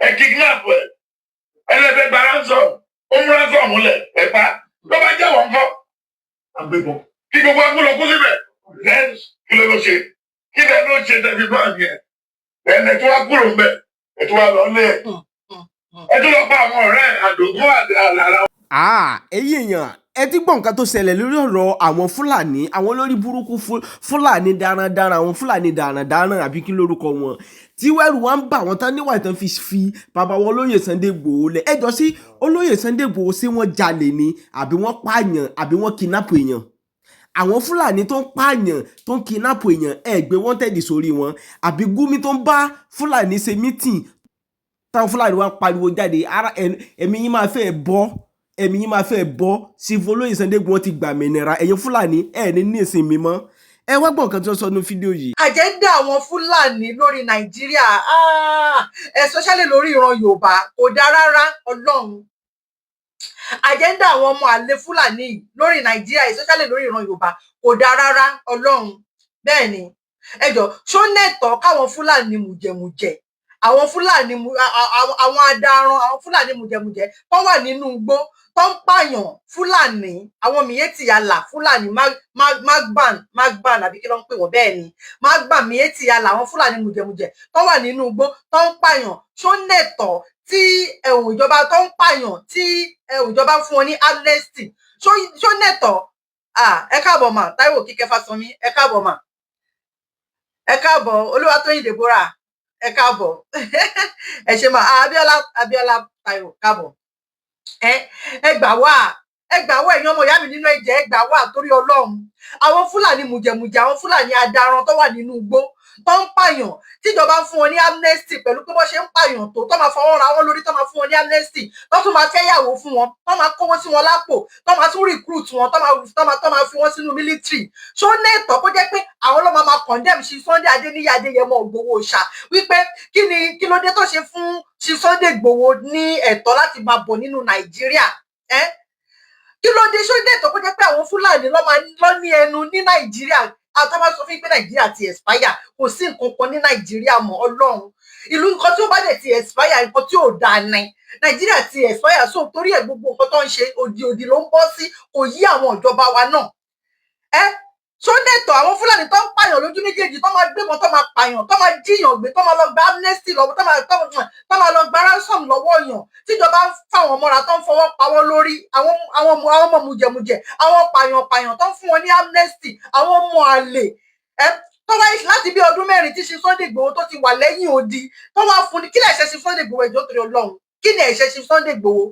Ẹ kidnap ẹ, ẹlẹ́fẹ̀ gba ransom, ó mú ransom múlẹ̀, ẹ pa. Tó bá jẹ́ wọ́n kọ́, Agbébọn. Kí gbogbo agbó kú síbẹ̀. Then kí ló ló ṣe? Kí lẹ ló ṣe tẹ̀sí báńkì yẹn? Ẹ̀ tó wá kúrò ń bẹ̀, ẹ̀ tó wá lọ lé ẹ̀, ẹ tó lọ pa àwọn ọ̀rẹ́ àdògún àlàrà. Ah, ẹ̀yin èèyàn, ẹ ti gbọ́ nǹkan tó ṣẹlẹ̀ lórí ọ̀rọ̀ àwọn Fúlàní, àwọn olórí burúkú Fúlàní darandaran, àwọn Fúlàní darandaran, àbí kí lórúkọ wọn, tí wẹ́rù wọn ń bà wọ́n tán níwà ìtàn fi fi bàbá wọn olóyè Sunday Igboho lẹ̀. Ẹ jọ sí olóyè Sunday Igboho, ṣé wọ́n jalè ni, àbí wọ́n pààyàn, àbí wọ́n kidnap èèyàn? Àwọn Fúlàní tó ń pààyàn, tó ń kidnap èèyàn, ẹ gbé wanted sórí wọn. Àbí Gumi tó ń bá Fúlàní ṣe meeting, táwọn Fúlàní wa ń pariwo jáde, ara ẹ̀mí yín máa fẹ́ bọ́, ẹ̀mí yín máa fẹ́ bọ́ sí. Olóyè Sunday Igboho ti gbà mìnira, ẹ̀yin Fúlàní ẹ̀ ní ní ìsinmi mọ́. Ẹ wá gbọ́ nǹkan tí wọ́n sọ nínú fídíò yìí. Agenda àwọn Fúlàní lórí Nàìjíríà, especially lórí ìran Yorùbá, kò dáa rárá. Ọlọ́run, agenda àwọn ọmọ àlè Fúlàní yìí lórí Nàìjíríà, especially lórí ìran Yorùbá, kò dáa rárá. Ọlọ́run, bẹ́ẹ̀ ni. Ẹ jọ, ṣó nẹ̀tọ́ káwọn Fúlàní mùjẹ̀mùjẹ̀, àwọn Fúlàní àwọn adaran, àwọn Fúlàní mùjẹ̀mùjẹ̀ tó wà nínú igbó, tó ń pààyàn, Fúlàní, àwọn Miyetti Allah, Fúlàní Magban, Magban, àbí kí ló ń pè wọ́n? Bẹ́ẹ̀ ni, Magban, Miyetti Allah, àwọn Fúlàní mùjẹ̀mùjẹ̀ tó wà nínú igbó tó ń pààyàn, ṣó nẹ̀tọ́ tí ẹ̀hùn ìjọba tó ń pààyàn, tí ẹ̀hùn ìjọba ń fún wọn ní amnesty? Ṣó nẹ̀tọ́? Ẹ káàbọ̀ mà, Táíwò Kíkẹ́ Fásánmi, ẹ káàbọ̀ mà, ẹ káàbọ̀. Olúwatóyìn Deborah, ẹ káàbọ̀, ẹ ṣe mà. Abíọ́lá, Abíọ́lá Táíwò, káàbọ̀. Ẹ gbà wá, ẹ gbà wá, ẹ̀yin ọmọ ìyá mi nínú ẹ̀jẹ̀, ẹ gbà wá torí Ọlọ́run. Àwọn Fúlàní mùjẹ̀mùjẹ̀, àwọn Fúlàní adaran tó wà nínú igbó tó ń pààyàn, tíjọba ń fún wọn ní amnesty pẹ̀lú pé wọ́n ṣe ń pààyàn tó máa fọwọ́ ra wọn lórí, tó máa fún wọn ní amnesty, tó tún máa fẹ́yàwó fún wọn, tó máa kówó sí wọn lápò, tó máa tún recruit wọn, tó máa fi wọn sínú military, ṣó ní ẹ̀tọ́ kó jẹ́ pé àwọn ló máa condemn sí Sunday Adéníyì Adéyẹmọ Ìgbòho ṣá, wípé kí ni, kí ló dé tó ṣe fún sí Sunday Ìgbòho ní ẹ̀tọ́ láti máa bọ̀ nínú Nàìjíríà? Ẹ́, kí ló dé? Ṣó ní ẹ̀tọ́ kó jẹ́ pé àwọn Fúlàní ló máa lọ ní ẹnu ní Nàìjíríà? Àtàwọn máa sọ fún yín pé Nàìjíríà ti expire, kò sí nǹkan kan ní Nàìjíríà mọ́. Ọlọ́run, ìlú, nǹkan tí ó bá dẹ̀ ti expire, nǹkan tí ò dáa ní. Nàìjíríà ti expire, so torí ẹ̀, gbogbo nǹkan tó ń ṣe, òdì òdì ló ń bọ́ sí. Kò yí àwọn ìjọba wa náà. Ẹ ṣó dẹ̀tọ̀ àwọn Fúlàní tó ń pààyàn lójú méjèèjì, tó máa gbébọn, tó máa pààyàn, tó máa jíyàn gbé, tó máa lọ gba amnesty lọ́wọ́, tó máa lọ gba ransom lọ́wọ́ yàn, tíjọba ń fáwọn mọ́ra, tó ń fọwọ́ pa wọ́n lórí, àwọn ọmọ mùjẹ̀mùjẹ̀, àwọn pààyàn pààyàn tó ń fún wọn ní amnesty, àwọn ọmọ àlè ẹ, tó wáyé láti bí ọdún 4 tí ṣe Sunday Igboho tó ti wà lẹ́yìn odi, tó wá fún ní, kí lè ṣe ṣe Sunday Igboho? Ẹjọ́, torí Ọlọ́run, kí ni ẹ̀ṣẹ̀ ṣe Sunday Igboho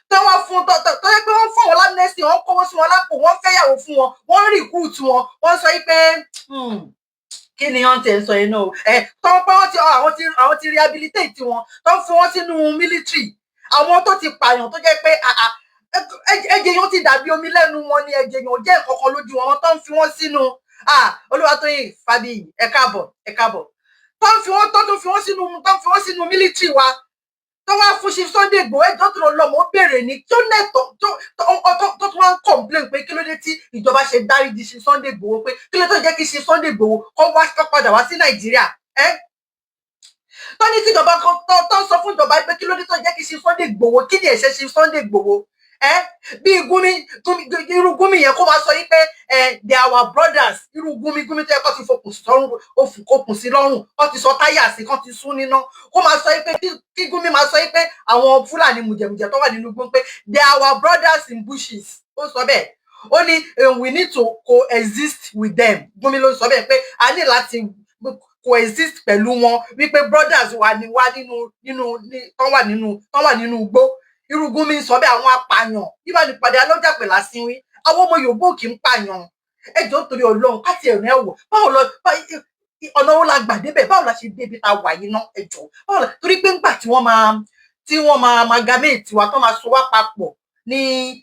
tó wá fún tó yẹ pé wọ́n fún wọn l'amnesty, wọ́n kówó sí wọn lápò, wọ́n fẹ́yàwó fún wọn, wọ́n recruit wọn, wọ́n sọ pé, kí ni wọ́n ti ń sọ yìí náà? Ẹ tó ń pẹ́, wọ́n ti àwọn ti rehabilitate wọn, tó ń fi wọ́n sínú military, àwọn tó ti pààyàn, tó jẹ́ pé ẹ̀jẹ̀ yẹn ti dàbí omi lẹ́nu wọn ni, ẹ̀jẹ̀ yẹn ò jẹ́ nǹkan kan lójú wọn, tó ń fi wọ́n sínú. Olúwatóyìn Fábíyì, ẹ káàbọ̀, ẹ káàbọ̀. Tó ń fi wọ́n, tó tún fi wọ́n sínú, tó ń fi wọ́n sínú military wa, tó wá fún ṣe Sunday Igboho, ẹjọ́ tó lọ mọ́ béèrè ní tó nẹ̀tọ́, tó tún wá ń complain pé kí ló dé tí ìjọba ṣe dáríjì ṣe Sunday Igboho, pé kí ló tó jẹ́ kí ṣe Sunday Igboho kó wá, kó padà wá sí Nàìjíríà. Ẹ tó ní kíjọba tó ń sọ fún ìjọba pé kí ló dé tó jẹ́ kí ṣe Sunday Igboho, kí ni ẹ̀ṣẹ̀ ṣe Sunday Igboho? Ẹ bí Gumi, irú Gumi yẹn, kó máa sọ yìí pé ẹ, they are our brothers. Irú Gumi, Gumi tó yẹ kó ti fokùn sọ́rùn, okùn sí lọ́rùn, kó ti sọ táyà sí, kó ti sún níná, kó máa sọ yìí pé kí Gumi máa sọ yìí pé àwọn Fúlàní mùjẹ̀mùjẹ̀ tó wà nínú igbó, pé they are our brothers in bushes. Ó sọ bẹ́ẹ̀, ó ní we need to coexist with them. Gumi ló sọ bẹ́ẹ̀ pé a ní láti coexist pẹ̀lú wọn, wípé brothers wa ni wá nínú tó wà nínú igbó. Irú Gumi sọ bẹ́ẹ̀, àwọn apààyàn yíba ní padà lọ́jà pẹ̀lú àsínwín. Àwọn ọmọ Yorùbá ò kì í pààyàn. Ẹ jọ̀ọ́, torí Ọlọ́run, káti ẹ̀rìn ẹ̀ wò, báwo lọ, ọ̀nà wo la gbà débẹ̀? Báwo la ṣe débi ta wà yìí ná? Ẹ jọ̀ọ́, báwo la? Torí pé ńgbà tí wọ́n máa amalgamate wa, tó máa so wá papọ̀ ní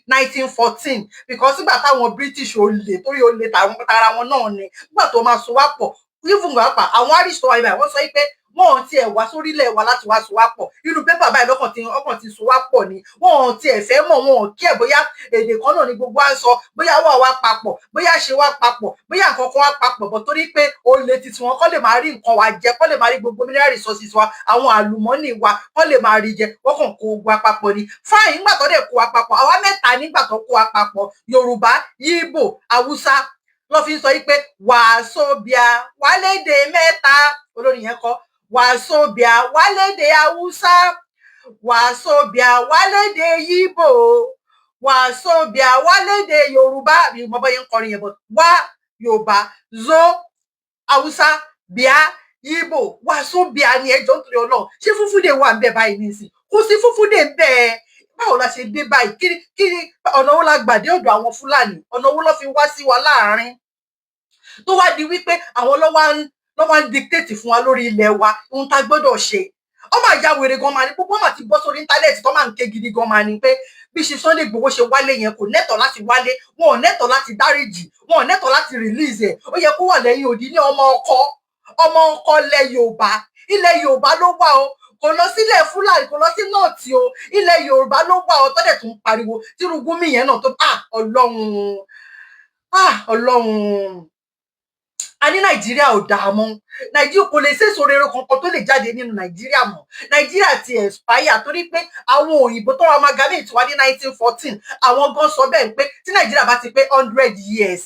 1914, because nígbà táwọn British olè, torí olè tara wọn náà ni, nígbà tó máa so wá pọ̀, even pàápàá àwọn Irish tó wà níbẹ̀, wọ́n sọ pé Wọn ò tiẹ̀ wá sórílẹ̀ wa láti wá so wá pọ̀. Inú pépà báyìí lọ́kàn tí ọkàn ti so wá pọ̀ ni. Wọn ò tiẹ̀ fẹ́ mọ̀, wọn ò kí ẹ̀ bóyá èdè kan náà ni gbogbo wa ń sọ, bóyá wà wá papọ̀, bóyá ṣe wá papọ̀, bóyá nǹkan kan wá papọ̀ bọ̀, torí pé olè titi wọn kọ́ lè máa rí nǹkan wa jẹ, kọ́ lè máa rí gbogbo mineral resources wa, àwọn àlùmọ́nì wa, kọ́ lè máa rí jẹ. Wọ́n kàn kó wa papọ̀ ni. Fine, nígbà tó dẹ̀ kó wa papọ̀, àwa mẹ́ta, nígbà tó kó wa papọ̀, Yorùbá, Yíbò, Haúsá, lọ́ fi ń sọ yìí pé wàásóbíà wàlédè mẹ́ta. Olórin yẹn kọ wàásóbíà wàlédè Haúsá, wàásóbíà wàlédè Yíbò, wàásóbíà wàlédè Yorùbá. Mi mọ bóyá ń kọrin yẹn bọ. Wá Yorùbá, zo Haúsá, bíà Yíbò, wàásóbíà ni. Ẹjọ́, nítorí Ọlọ́run, ṣé fúfúdé wà ń bẹ báyìí nísìn? Kò sí fúfúdé ń bẹ. Báwo la ṣe dé báyìí? Kí ni ọ̀nà wo la gbà dé ọ̀dọ̀ àwọn Fúlàní? Ọ̀nà wo ló fi wá sí wa láàárín tó wá di wípé àwọn lọ́wọ́ ń dictate fún wa lórí ilẹ̀ wa ohun tá a gbọ́dọ̀ ṣe? Ó máa ya wèrè gan máa ní púpọ̀, máa ti bọ́ sórí íńtánẹ́ẹ̀tì tó máa ń ké gidi gan máa ní pé bí ṣe Sunday Igboho ṣe wálé yẹn, kò nẹ́tọ̀ọ́ láti wálé, wọn ò nẹ́tọ̀ọ́ láti dáríjì, wọn ò nẹ́tọ̀ọ́ láti release ẹ̀, ó yẹ kó wà lẹ́yìn odi ní ọmọ ọkọ, ọmọ ọkọ ilẹ̀ Yorùbá. Ilẹ̀ Yorùbá ló wà o, kò lọ sílẹ̀ Fúlàní, kò lọ sí north o, ilẹ̀ Yorùbá ló wà o. Tọ́dẹ̀ tún pariwo tírú Gúnmi yẹn náà tó, ah, Ọlọ́run, ah, Ọlọ́run, a ní Nàìjíríà ò dáa mọ́. Nàìjíríà kò lè sèso rere kankan tó lè jáde nínú Nàìjíríà mọ́. Nàìjíríà ti expire, torí pé àwọn òyìnbó tó amalgamate wa ní 1914, àwọn gan sọ bẹ́ẹ̀ pé tí Nàìjíríà bá ti pé 100 years,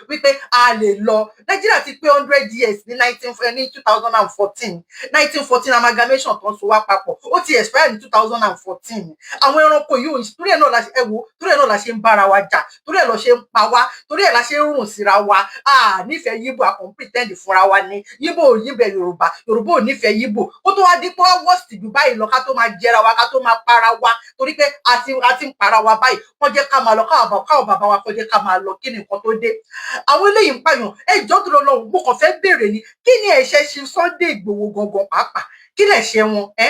wípé a lè lọ. Nàìjíríà ti pé 100 years ní nineteen ní 2014. 1914 amalgamation tó ń so wá papọ̀, ó ti expire ní 2014. Àwọn ẹranko yìí ò, torí ẹ̀ náà la ṣe, ẹ wo, torí ẹ̀ náà la ṣe ń bára wa jà, torí ẹ̀ lọ ṣe ń pa wá, torí ẹ̀ la ṣe ń rùn síra wa. A nífẹ̀ẹ́ Yíbò, a kàn ń pretend fúnra wa ní Yíbò ò nífẹ̀ẹ́ Yorùbá, Yorùbá ò nífẹ̀ẹ́ Yíbò. Ó tó wá di pé wá worst jù báyìí lọ, ká tó máa jẹra wa, ká tó máa para wa, torí pé a ti ń para wa báyìí. Wọ́n jẹ́ ká máa lọ, káwọn bàbá wa kọ́ jẹ́ ká máa lọ. Kí ni nǹkan tó dé? Àwọn eléyìí ń pààyàn. Ẹ jọ̀ọ́, tó lọ lọ, mo kàn fẹ́ béèrè ni, kí ni ẹ̀ṣẹ̀ ṣe Sunday Ìgbòho gangan pàápàá? Kí lẹ̀ṣẹ̀ wọn? Ẹ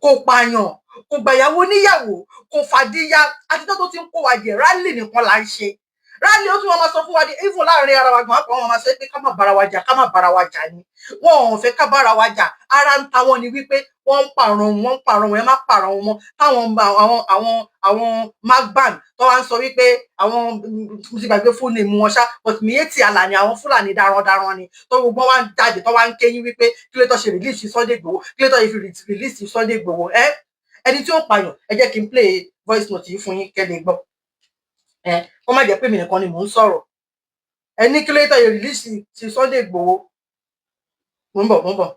kò pààyàn, kò gbàyàwó níyàwó, kò fàdíyà. Àtijọ́ tó ti ń kó wa jẹ, rally nìkan là ń ṣe, rally. Ó tún wọn máa sọ fún wa ní even láàrin ara wa gan, àpò wọn máa sọ pé ká má bára wa jà, ká má bára wa jà ni. Wọn ò fẹ́ ká bára wa jà. Ara ń ta wọn ni wípé wọ́n ń pààrọ̀ wọn, ń pààrọ̀ wọn, ẹ má pààrọ̀ wọn mọ́. Táwọn àwọn magban tó wá ń sọ wípé àwọn, mo ti gbàgbé fóònù èmu wọn ṣá, but Miyetti Allah ni, àwọn Fúlàní darandaran ni, tó gbogbo wọn wá ń jáde, tó wá ń kéyìn wípé kí ló tó ṣe release Sunday Igboho, kí ló tó ṣe fi release Sunday Igboho. Ẹ ẹni tí ó pààyàn, ẹ jẹ́ kí n play voice note yìí fún yín kẹ́ lè gbọ́. Ẹ kó má jẹ́ pé mi nìkan ni mò ń sọ̀rọ̀. Ẹ ní kí ló tó ṣe release ti Sunday Igboho. Mo ń bọ̀, mo ń bọ̀.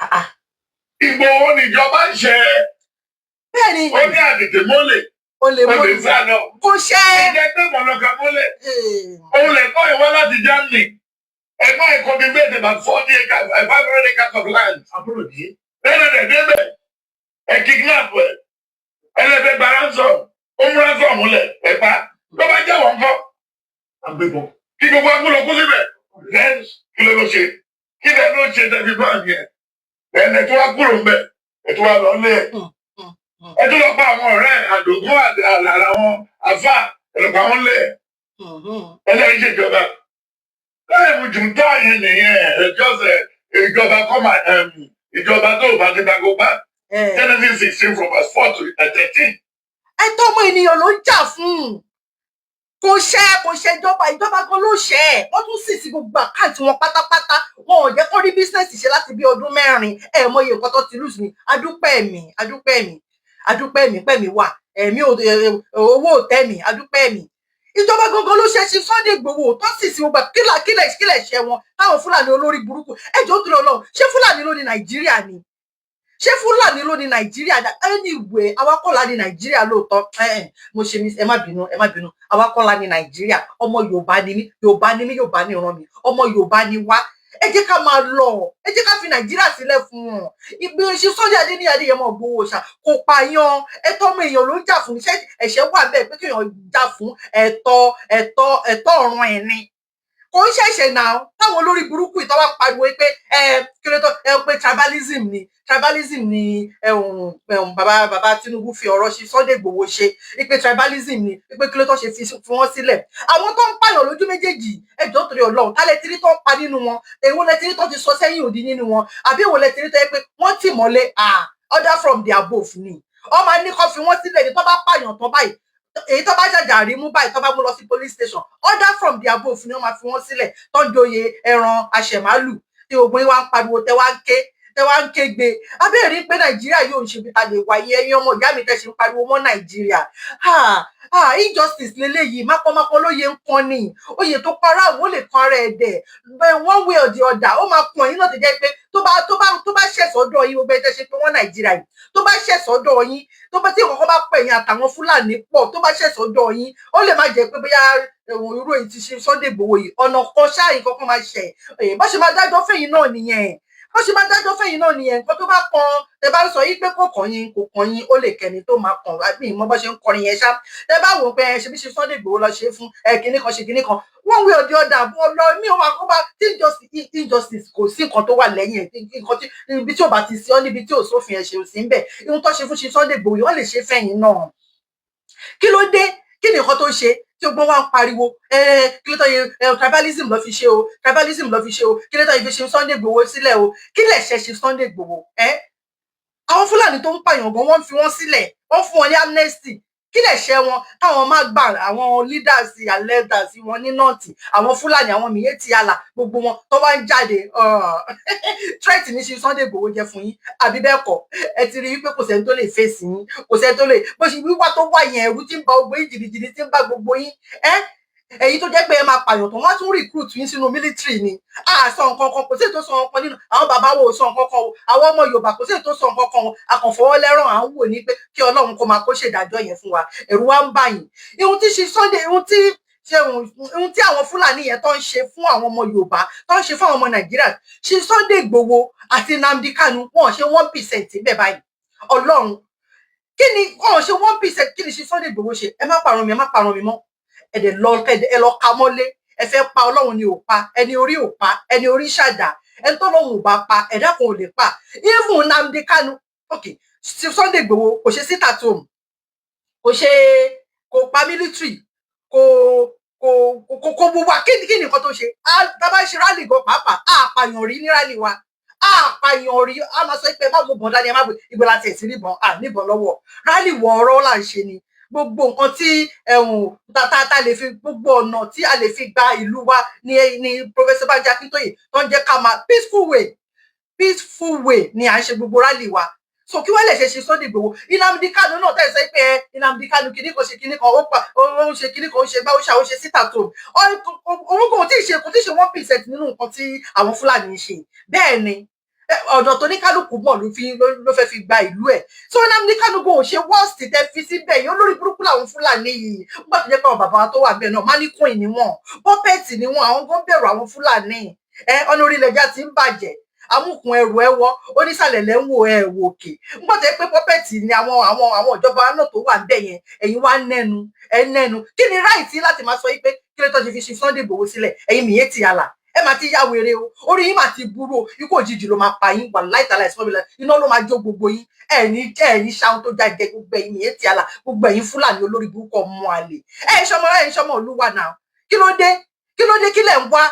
Ah, ah. Ìgbòho níjọba ń ṣe. Bẹ́ẹ̀ ni. Ó ní àtètè mọ́lẹ̀. Ó lè ó lè mú sá lọ. Kò ṣe. Ìjẹ́ pé mọ̀lọ́kà mọ́lẹ̀. Òun lè kọ́ ìwé láti Germany. Ẹ̀gbọ́n ẹ̀ cultivate about 40 acres, 500 acres of land. Àbúrò dé. Lẹ́nu ẹ̀ débẹ̀, ẹ̀ kidnap ẹ̀. Ẹlẹ́fẹ̀ gba ransom. Ó mú ransom múlẹ̀ ẹ̀ pa. Tó bá jẹ́ wọ́n kọ́. Agbébọn. Kí gbogbo akúlọ̀ kú síbẹ̀. Then kí ló ló ṣe? Kí lẹ ló ṣe tẹ̀sí báńkì yẹn? Ẹ̀ tó wá kúrò ń bẹ̀. Ẹ̀ tó wá lọ lé ẹ̀. Ẹ tó lọ pa àwọn ọ̀rẹ́ àdògún àti àwọn àfà, ẹ lọ pa wọn lé ẹ̀. Ẹlẹ́yìn ṣèjọba láì mú jùntà yẹn nìyẹn. Ẹjọ́sẹ̀ ìjọba kọ́mà, ìjọba tó bá ti gbàgbó pa. Genesis 16 from verse 4 to 13. Ẹ̀tọ́ ọmọ ènìyàn ló ń jà fún. Kò ṣe, kò ṣe ìjọba, ìjọba kan ló ṣe ẹ. Wọ́n tún sì sí gbogbo account wọn pátápátá. Wọn ò jẹ́ kó rí business ṣe láti bí ọdún 4. Ẹ mọye nǹkan tó ti lose ni. Adúpẹ́ mi, adúpẹ́ mi, adúpẹ́ mi pẹ́ mi wà ẹ̀mí owó òtẹ́ mi, adúpẹ́ mi. Ìjọba gangan ló ṣe ṣe Sunday Igboho tó sì sí gbogbo kílà kílẹ̀ kílẹ̀ ṣẹ wọn táwọn Fúlàní olórí burúkú. Ẹjọ́ tó lọ lọ, ṣé Fúlàní ló ní Nàìjíríà ni? Ṣé Fúlàní ló ní Nàìjíríà? Anyway, àwa kọ́ la ní Nàìjíríà lóòótọ́. Mo ṣe mi, ẹ má bínú, ẹ má bínú. Àwa kọ́ la ní Nàìjíríà. Ọmọ Yorùbá ni mí, Yorùbá ni mí, Yorùbá ni ìran mi, ọmọ Yorùbá ni wá. Ẹ jẹ́ ká máa lọ, ẹ jẹ́ ká fi Nàìjíríà sílẹ̀ fún wọn. Ìgbé ṣe Sunday Adéníyì Adéyẹmọ Ìgbòho ṣá kò pààyàn. Ẹ̀tọ́ ọmọ èèyàn ló ń jà fún. Iṣẹ́ ẹ̀ṣẹ̀ wà bẹ́ẹ̀ pé kéèyàn jà fún ẹ̀tọ́ ọ̀ràn ẹ̀ ni? Kò ń ṣẹ̀ṣẹ̀ náà táwọn olórí burúkú ìtọ́ wá pariwo pé ẹ kí ló tó ẹ pé. Tribalism ni, tribalism ni. Ẹ̀hún bàbá Tinubu fi ọ̀rọ̀ ṣe Sunday Igboho ṣe wípé tribalism ni, wípé kí ló tó ṣe fi wọ́n sílẹ̀, àwọn tó ń pààyàn lójú méjèèjì. Ẹjọ́, torí Ọlọ́run, tálẹ̀ tírí tó ń pa nínú wọn? Èwo lẹ tírí tó ti sọ sẹ́yìn òdì nínú wọn? Àbí èwo lẹ tírí tó yẹ pé wọ́n tì mọ́lé? Ah, order from the above ni. Wọ́n máa ní kó fi wọ́n sílẹ̀ ní tó bá pààyàn tán báyìí. Èyí tó bá jàjà rí mú báyìí, tó bá mú lọ sí police station, order from the above ni wọ́n máa fi wọ́n sílẹ̀. Tó ń joyè ẹran àṣẹmálù tí ogun yín wá ń pariwo, tẹ wá ń ké, tẹ wá ń kégbe. Abẹ́rẹ́ pé Nàìjíríà yóò ń ṣe ibi ta lè wáyé. Ẹ̀yin ọmọ ìyá mi, tẹ́ ṣe ń pariwo mọ́ Nàìjíríà, injustice leléyìí. Mápọ́nmápọ́n lóye ń pọn ni oyè tó para àwọn ó lè kan ara ẹ̀ dẹ̀. One way or the other, ó máa pọn yín náà, tó jẹ́ pé tó bá ṣẹ̀ sọ́dọ̀ yín, gbogbo ẹ̀ tẹ́ ṣe pé wọ́n Nàìjíríà yìí, tó bá ṣẹ̀ sọ́dọ̀ yín, tó bá tí ìkọ̀kọ́ bá pẹ̀ yín àtàwọn Fúlàní pọ̀, tó bá ṣẹ̀ sọ́dọ̀ yín, ó lè má jẹ́ pé bóyá ẹ̀wọ̀n irú èyí ti ṣe Sunday Igboho yìí. Ọ̀nà kan ṣáà yìí kọ́kọ́ máa ṣẹ̀. Bó ṣe máa dájọ́ fẹ̀yìn náà nìyẹn, bó ṣe máa dájọ́ fẹ̀yìn náà nìyẹn. Nǹkan tó bá kan, tẹ bá ń sọ yí pé kò kàn yín, kò kàn yín, ó lè kẹ́ni tó máa kàn. Àbí ìmọ̀ bó ṣe ń kọrin yẹn ṣá. Tẹ bá wò ó pé ẹ ṣe bí ṣe Sunday Igboho lọ ṣe fún ẹ, kinní kan ṣe kinní kan, one way or the other, lọ mí ò máa kó bá tí injustice, kò sí nǹkan tó wà lẹ́yìn ẹ̀. Nǹkan tí ibi tí ò bá ti sí ọ, níbi tí ò sófin ẹ̀ ṣe ò sí ń bẹ̀. Ihun tó ṣe fún ṣe Sunday Igboho, wọ́n lè ṣe fẹ̀yìn náà. Kí ló dé? Kí ni nǹkan tó ṣe tí ogbọ́n wa ń pariwo? Kí ló tó yẹ? Tribalism ló fi ṣe o, tribalism ló fi ṣe o. Kí ló tó yẹ fi ṣe Sunday Igboho sílẹ̀ o? Kí lè ṣe ṣe Sunday Igboho? Àwọn Fúlàní tó ń pààyàn gan, wọ́n fi wọ́n sílẹ̀, wọ́n fún wọn ní amnesty. Kí lè ṣe wọn káwọn má gbà àwọn leaders and elders wọn ní North, àwọn Fúlàní, àwọn Miyetti Allah, gbogbo wọn tó bá ń jáde, threat ní ṣe Sunday Igboho jẹ́ fún yín, àbí bẹ́ẹ̀ kọ́? Ẹ ti rí i pé kò sẹ́ni tó lè fèsì yín, kò sẹ́ni tó lè bó ṣe wíwá tó wà yẹn. Ẹ̀rù tí ń ba gbogbo yín, jìnnìjìnnì tí ń bá gbogbo yín. Ẹ èyí tó jẹ́ pé ẹ máa pààyàn tó, wọ́n tún recruit yín sínú military ni. A sọ nǹkan kan, kò sí ètò sọ nǹkan nínú àwọn bàbá wo ò sọ nǹkan kan o. Àwọn ọmọ Yorùbá, kò sí ètò sọ nǹkan kan o. Akànfọwọ́lẹ́ràn, à ń wò ní pé kí Ọlọ́run kó máa kó ṣèdájọ́ yẹn fún wa. Ẹ̀rù wa ń bà yín. Ihun tí ṣe Sunday, ihun tí ṣe, ohun tí àwọn Fúlàní yẹn tó ń ṣe fún àwọn ọmọ Yorùbá, tó ń ṣe fún àwọn ọmọ Nàìjíríà, ṣe Sunday Igboho àti Nnamdi Kanu, wọn ṣe 1% bẹ́ẹ̀ báyìí. Ọlọ́run, kí ni wọn ṣe 1%? Kí ni ṣe Sunday Igboho ṣe? Ẹ má parọ́ mi, ẹ má parọ́ mi mọ́. Ẹ dẹ̀ lọ, ẹ lọ ka mọ́lé. Ẹ fẹ́ pa Ọlọ́run ni ò pa ẹni orí, ò pa ẹni orí ṣàdá. Ẹni tó lóun ò bá pa, ẹ̀dá kan ò lè pa. Even Nnamdi Kanu, ok, Sunday Igboho kò ṣe sit at home, kò ṣe, kò pa military, kò wùwà. Kí ni nǹkan tó ṣe? Tá bá ṣe rally gan pàápàá, àpàyàn rí ní rally wa, àpàyàn rí. A máa sọ pé ẹ má mú bọn dání, ẹ má bọ ibo láti ẹ̀ sí níbọn, à níbọn lọ́wọ́. Rally wọ ọ̀rọ̀ là ń ṣe ni. Gbogbo nǹkan tí ẹ̀hún ta lè fi, gbogbo ọ̀nà tí a lè fi gba ìlú wa ní Professor Banji Akintoye tó ń jẹ́ ká máa peaceful way, peaceful way ni à ń ṣe gbogbo rally wa. So kí wọ́n lè ṣe ṣe Sunday Igboho? Nnamdi Kanu náà tẹ̀ sọ pé ẹ Nnamdi Kanu kìíní kan ṣe kìíní kan, ó pa, ó ń ṣe kìíní kan, ó ṣe gbá, ó ṣe àwọn ṣe síta tó òun kò tí ì ṣe, kò tí ì ṣe 1% nínú nǹkan tí àwọn Fúlàní ń ṣe. Bẹ́ẹ̀ ni ọ̀dọ̀ tó ní kálukú mọ̀ ló fi ló fẹ́ fi gba ìlú ẹ̀. So Nnamdi Kanu kò ṣe worst tẹ fi síbẹ̀ yìí. Olórí burúkú làwọn Fúlàní yìí. Nígbà tó jẹ́ pé àwọn bàbá wa tó wà bẹ́ẹ̀ náà, mannequin ni wọ́n, puppet ni wọ́n. Àwọn gan bẹ̀rù àwọn Fúlàní. Ẹ ọ̀nà orílẹ̀-èdè ti ń bàjẹ́, amúkùn ẹrù ẹ wọ onísàlẹ̀ lẹ́ ń wò ẹ wò òkè. Nígbà tó yẹ pé puppet ni àwọn ìjọba náà tó wà níbẹ̀ yẹn, ẹ̀yin wá nẹ́nu ẹ nẹ́nu. Kí ni right láti máa sọ yìí pé kí ló tó ṣe fi ṣe Sunday Igboho sílẹ̀? Ẹ̀yin Miyetti Allah, ẹ máa ti yá wèrè o. Orí yín máa ti burú o. Ikú òjijì ló máa pa yín. Wà láìtàlá ìsọmọbìlẹ, iná ló máa jó gbogbo yín. Ẹ ní, ẹ ní ṣáwọn tó jáde. Gbogbo ẹ̀yin Miyetti Allah, gbogbo ẹ̀yin Fúlàní olórí burúkú ọmọ àlè, ẹ ń ṣọmọ, ẹ ń ṣọmọ olúwa náà. Kí ló dé? Kí ló dé? Kí lẹ̀ ń wá?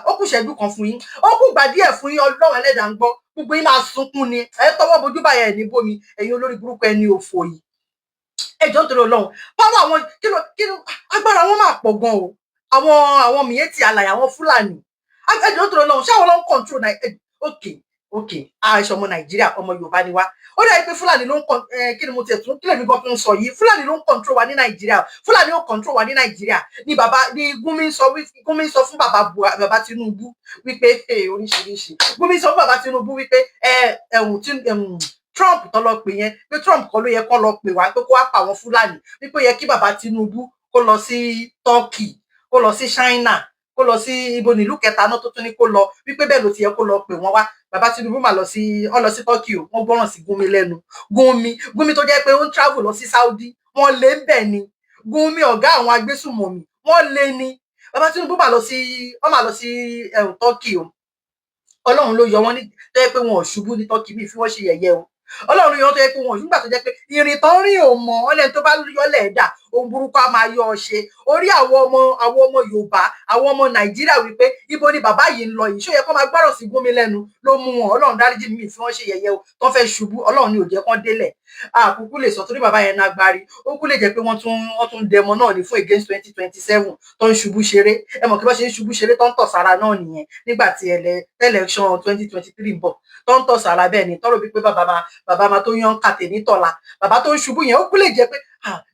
Ó kù ṣẹ́jú kan fún yín, ó kù gbà díẹ̀ fún yín. Ọlọ́run ẹlẹ́dàá ń gbọ́, gbogbo yín máa sunkún ni. Ẹ tọwọ́ bojú báyẹn ẹ̀ ní bómi. Ẹ̀yin olórí burúkú, ẹni òfò yìí, ẹ jọ̀ọ́, nítorí Ọlọ́run, power àwọn, kí ló agbára wọn máa pọ̀ gan o. Àwọn Miyetti Allah, àwọn Fúlàní, ẹ jọ̀ọ́, nítorí Ọlọ́run, ṣáwọn ló ń control náà? Ok, àìsàn ọmọ Nàìjíríà, ọmọ Yorùbá ni wá. Ó dàbí pé Fúlàní ló ń kọ. Kí ni mo tiẹ̀ tún, kí lèmi gan tún sọ yìí? Fúlàní ló ń control wa ní Nàìjíríà? Fúlàní ó control wa ní Nàìjíríà ní bàbá ní Gúnmi sọ, Gúnmi sọ fún bàbá bàbá Tinubu wípé oríṣiríṣi. Gúnmi sọ fún bàbá Tinubu wípé ẹ ẹ̀hún tí Trump tó lọ pè yẹn, pé Trump kọ́ ló yẹ kó lọ pè wá pé kó wá pa àwọn Fúlàní, wípé ó yẹ kí bàbá Tinubu kó lọ sí Turkey, kó lọ sí China, kó lọ sí ibo nílùú kẹta náà tó tún ní kó lọ, wípé bẹ́ẹ̀ ló ti yẹ kó lọ pè wọ́n wá. Bàbá Tinubu mà lọ sí, ọ lọ sí Turkey o. Wọ́n gbọ́ràn sí Gúnmi lẹ́nu. Gúnmi, Gúnmi tó jẹ́ pé ó ń travel lọ sí Saudi, wọ́n lé ń bẹ̀ ni. Gúnmi, ọ̀gá àwọn agbésùmọ̀mí, wọ́n lé ní. Bàbá Tinubu mà lọ sí, ọ mà lọ sí Turkey o. Ọlọ́run ló yọ wọ́n ní tó yẹ pé wọn ò ṣubú ní Turkey. Mi fi wọ́n ṣe yẹ̀yẹ́ o. Ọlọ́run yọ wọ́n tó yẹ pé wọn ò ṣubú nígbà tó jẹ́ pé ìrìn tán rìn ò mọ̀ ọ́ lẹ́nu tó bá yọlẹ̀ ẹ̀dà ohun burúkú á máa yọ ọ ṣe orí àwọn ọmọ Yorùbá, àwọn ọmọ Nàìjíríà, wípé ibo ni bàbá yìí ń lọ yìí? Ṣó yẹ kó máa gbọ́rọ̀ sí Gúnmi lẹ́nu ló mú wọn? Ọlọ́run dáríjì mi, fi wọ́n ṣe yẹ̀yẹ́ o. Tó fẹ́ ṣubú, Ọlọ́run ni ò jẹ́ kán délẹ̀. Àkúkú lè sọ torí bàbá yẹn nágbárí, ó kú lè jẹ́ pé wọ́n tún dẹmọ náà ní fún against 2027 tó ń ṣubú ṣeré. Ẹ mọ̀ kí wọ́n ṣe ń ṣubú ṣeré tó ń tọ̀ sára náà nìyẹn nígbà tí election 2023 ń bọ̀, tó ń tọ̀ sára. Bẹ́ẹ̀ ni tọ́rọ̀ bíi pé bàbá máa tó yán kàtẹ́ ní tọ̀la. Bàbá tó ń ṣubú yẹn, ó kú lè jẹ́ pé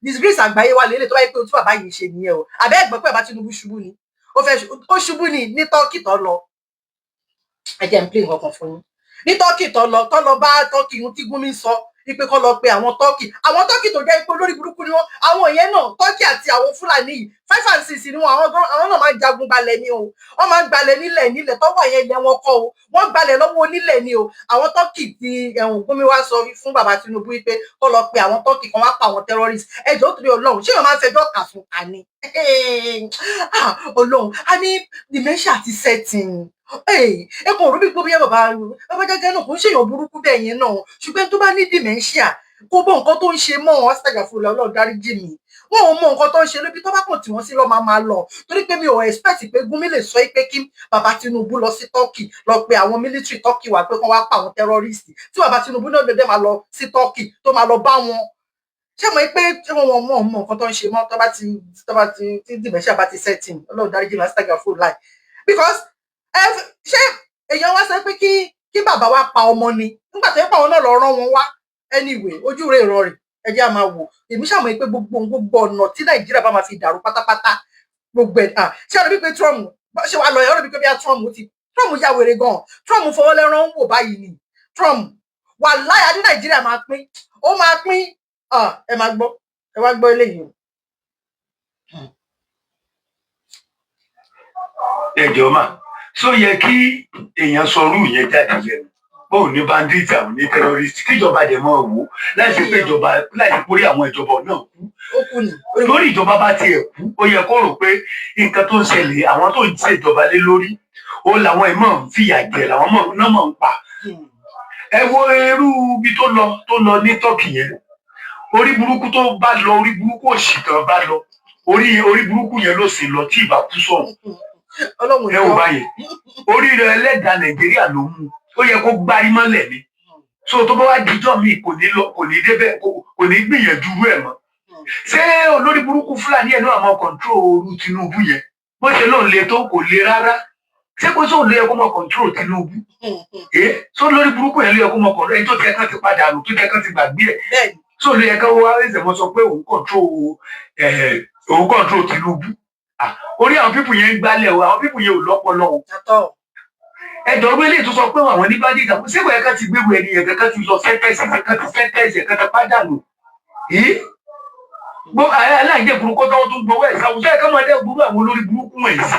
disgrace àgbáyé wà lélẹ̀ tó bá yẹ pé ohun tí bàbá yìí ṣe nìyẹn o. Àbẹ́ ẹ̀gbọ́n pé bàbá Tinubu ṣubú ni, ó fẹ́ ó ṣubú ni ní Turkey tó lọ. Ẹ jẹ́ n play nǹkan kan fún yín. Ní Turkey tó lọ bá Turkey, ohun tí Gúnmi sọ wípé kọ́ lọ pe àwọn Turkey, àwọn Turkey tó jẹ́ pé olórí burúkú ni wọ́n. Àwọn yẹn náà, Turkey àti àwọn Fúlàní yìí, five and six ni wọn. Àwọn gan, àwọn náà máa ń jagun gbalẹ̀ ni o. Wọ́n máa ń gbalẹ̀ nílẹ̀ nílẹ̀ tọ́wọ́ yẹn, ilẹ̀ wọn kọ́ o, wọ́n gbalẹ̀ lọ́wọ́ onílẹ̀ ni o. Àwọn Turkey ti ẹ̀hún, Gúnmi wá sọ fún bàbá Tinubu wípé kọ́ lọ pe àwọn Turkey kan wá pa àwọn terrorists. Ẹjọ́ torí Ọlọ́run, ṣé èèyàn máa ń fẹjọ́ kà fún kà ni? Ọlọ́run, a ní dementia ti setting. Ẹ kò rú bí pé bóyá bàbá Jágá náà kò ń ṣèyàn burúkú bẹ́ẹ̀ yẹn náà, ṣùgbọ́n tó bá ní dementia, kó bọ́ nǹkan tó ń ṣe mọ́ wọn. Ṣàgàfùlà, Ọlọ́run dáríjì mi, wọn ò mọ nǹkan tó ń ṣe lóbi tó bá kàn tí wọ́n sí lọ́ máa máa lọ, torí pé mi ò expect pé Gúnmi lè sọ pé kí bàbá Tinubu lọ sí Turkey, lọ pe àwọn military Turkey wá pé kán wá pa àwọn terrorist, tí bàbá Tinubu náà dédé máa lọ sí Turkey tó máa lọ bá wọn. Ṣé mo pé wọn mọ nǹkan tó ń ṣe mọ́ tó bá ti tí dementia bá ti setting? Ọlọ́run dáríjì mi, astagfirullah, because ẹ ṣé èèyàn wá sọ pé kí bàbá wa pa ọmọ ni nígbà tó yẹ pé àwọn náà lọ rán wọn wá? Anyway, ojú rẹ̀ ìrọ̀rì, ẹ jẹ́ á máa wò. Èmi ṣàmọ̀ pé gbogbo gbogbo ọ̀nà tí Nàìjíríà bá máa fi dàrú pátápátá, gbogbo ẹ̀ ṣé ọ̀rọ̀ bíi pé Trump ṣé wàá lọ, ọ̀rọ̀ bíi pé bí Trump ti Trump ya wèrè gan. Trump fọwọ́lẹ́rán ń wò báyìí ni. Trump wà láyà ní Nàìjíríà máa pín, ó máa pín. Ẹ máa gbọ́, ẹ wá gbọ́ eléyìí o. Ẹ jọ̀ọ́ mà, só yẹ kí èèyàn sọrú yẹn jáde lẹ́nu bóun ní bandit, àwọn ní terrorist, kíjọba dẹ̀ mọ́ wò láì ṣe pé ìjọba, láì ṣe pórí àwọn ìjọba náà kú? Ó kú ni. Lórí ìjọba bá tiẹ̀ kú, ó yẹ kó rò pé nǹkan tó ń ṣẹlẹ̀, àwọn tó ń ṣèjọba lé lórí, ó làwọn ẹ̀ mọ̀ ń fìyà jẹ, làwọn mọ̀ náà mọ̀ ń pa. Ẹ wo irú ibi tó lọ ní Turkey yẹn, orí burúkú tó bá lọ, orí burúkú òṣì tán bá lọ, orí burúkú yẹn ló sì lọ tí ìbá kú sọ̀hún. Ọlọ́run. Ẹ wò báyìí, orí rẹ ẹlẹ́dàá Nàìjíríà ló mú, ó yẹ kó gbárí mọ́lẹ̀ ni. So tó bá wá dijọ́ mi, kò ní lọ, kò ní débẹ̀, kò ní gbìyànjú rú ẹ̀ mọ́. Ṣé olórí burúkú Fúlàní ẹ̀ náà máa control oru Tinubu yẹn? Bó ṣe lóun le tó, kò le rárá. Ṣé kó sóun ló yẹ kó máa control Tinubu? Ẹ só lórí burúkú yẹn ló yẹ kó máa control ẹni tó tẹ kán ti padà nù, tó tẹ kán ti gbàgbé ẹ̀? Só ló yẹ kán wá ẹsẹ̀ mọ́ sọ pé òun control Tinubu? Orí àwọn people yẹn ń gbálẹ̀ o. Àwọn people yẹn ò lọ́pọlọ o. Yàtọ̀. Ẹjọ́ orí eléyìí tó sọ pé àwọn ní bandit, àwọn ṣé kò yẹ ká ti gbéwò ẹni yẹn kankan ti lọ sentence, kan ti sentence kan ti pàdánù yìí gbọ́ aláìjẹ burúkú tó tún gbowó ẹ̀ sáwùjọ ẹ̀ ká máa dẹ́ burú àwọn olórí burúkú wọ̀nyí sí.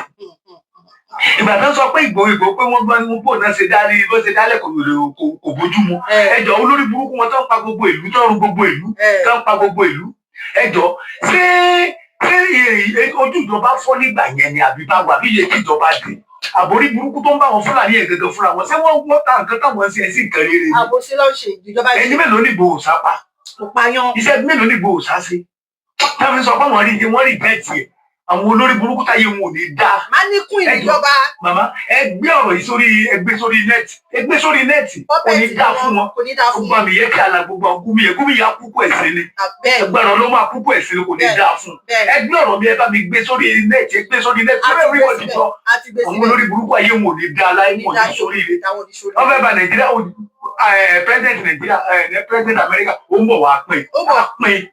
Ìgbà tó ń sọ pé Ìgbòho pé wọ́n gbọ́ ní bò náà ṣe dálé bó ṣe dálẹ̀ kò bójú mu. Ẹjọ́ olórí burúkú wọn tó ń pa gbogbo ìlú, tó ń run gbogbo ìlú, tó ń pa gbogbo ìlú, ẹjọ́ ṣé ojú ìjọba fọ́ nígbà yẹn ni, àbí báwo, àbí yẹ kí ìjọba dé àbórí burúkú tó ń bá wọn Fúlàní yẹn gẹ́gẹ́ fúnra wọn? Ṣé wọ́n ta nǹkan táwọn ń ṣe ẹ̀ sí nǹkan rere ni? Àbòsí ló ń ṣe ìjọba. Ẹni ṣe mélòó ní Ìgbòho sápá? Kò payán. Iṣẹ́ mélòó ní Ìgbòho sá sí táwọn sọ pé àwọn rí wọ́n rí bẹ́ẹ̀ tiẹ̀? Àwọn olórí burúkú táyé wọn ò ní dáa. Má ní kún ìjọba. Màmá, ẹ gbé ọ̀rọ̀ yìí sórí, ẹ gbé sórí net, ẹ gbé sórí net. Kò ní dáa fún wọn. Kò ní dáa fún Gbogbo wọn. àmì yẹ kí àlà gbogbo àwọn Gúmi yẹn, Gúmi yà kúkú ẹ̀sìn ni. Agbára ló máa kúkú ẹ̀sìn ni, kò ní dáa fún. Ẹ gbé ọ̀rọ̀ mi, ẹ bá mi gbé sórí net, ẹ gbé sórí net sórí everybody sọ. A ti gbé Àwọn síbẹ̀. olórí burúkú ayé wọn ò ní dáa láyé, wọn ò ní sórí ire. Àwọn oníṣòrí. Wọ́n fẹ́ ba Nàìjíríà. President Nàìjíríà, president Amẹ́ríkà, ó ń bọ̀ wá pín. Ó bọ̀. Á pín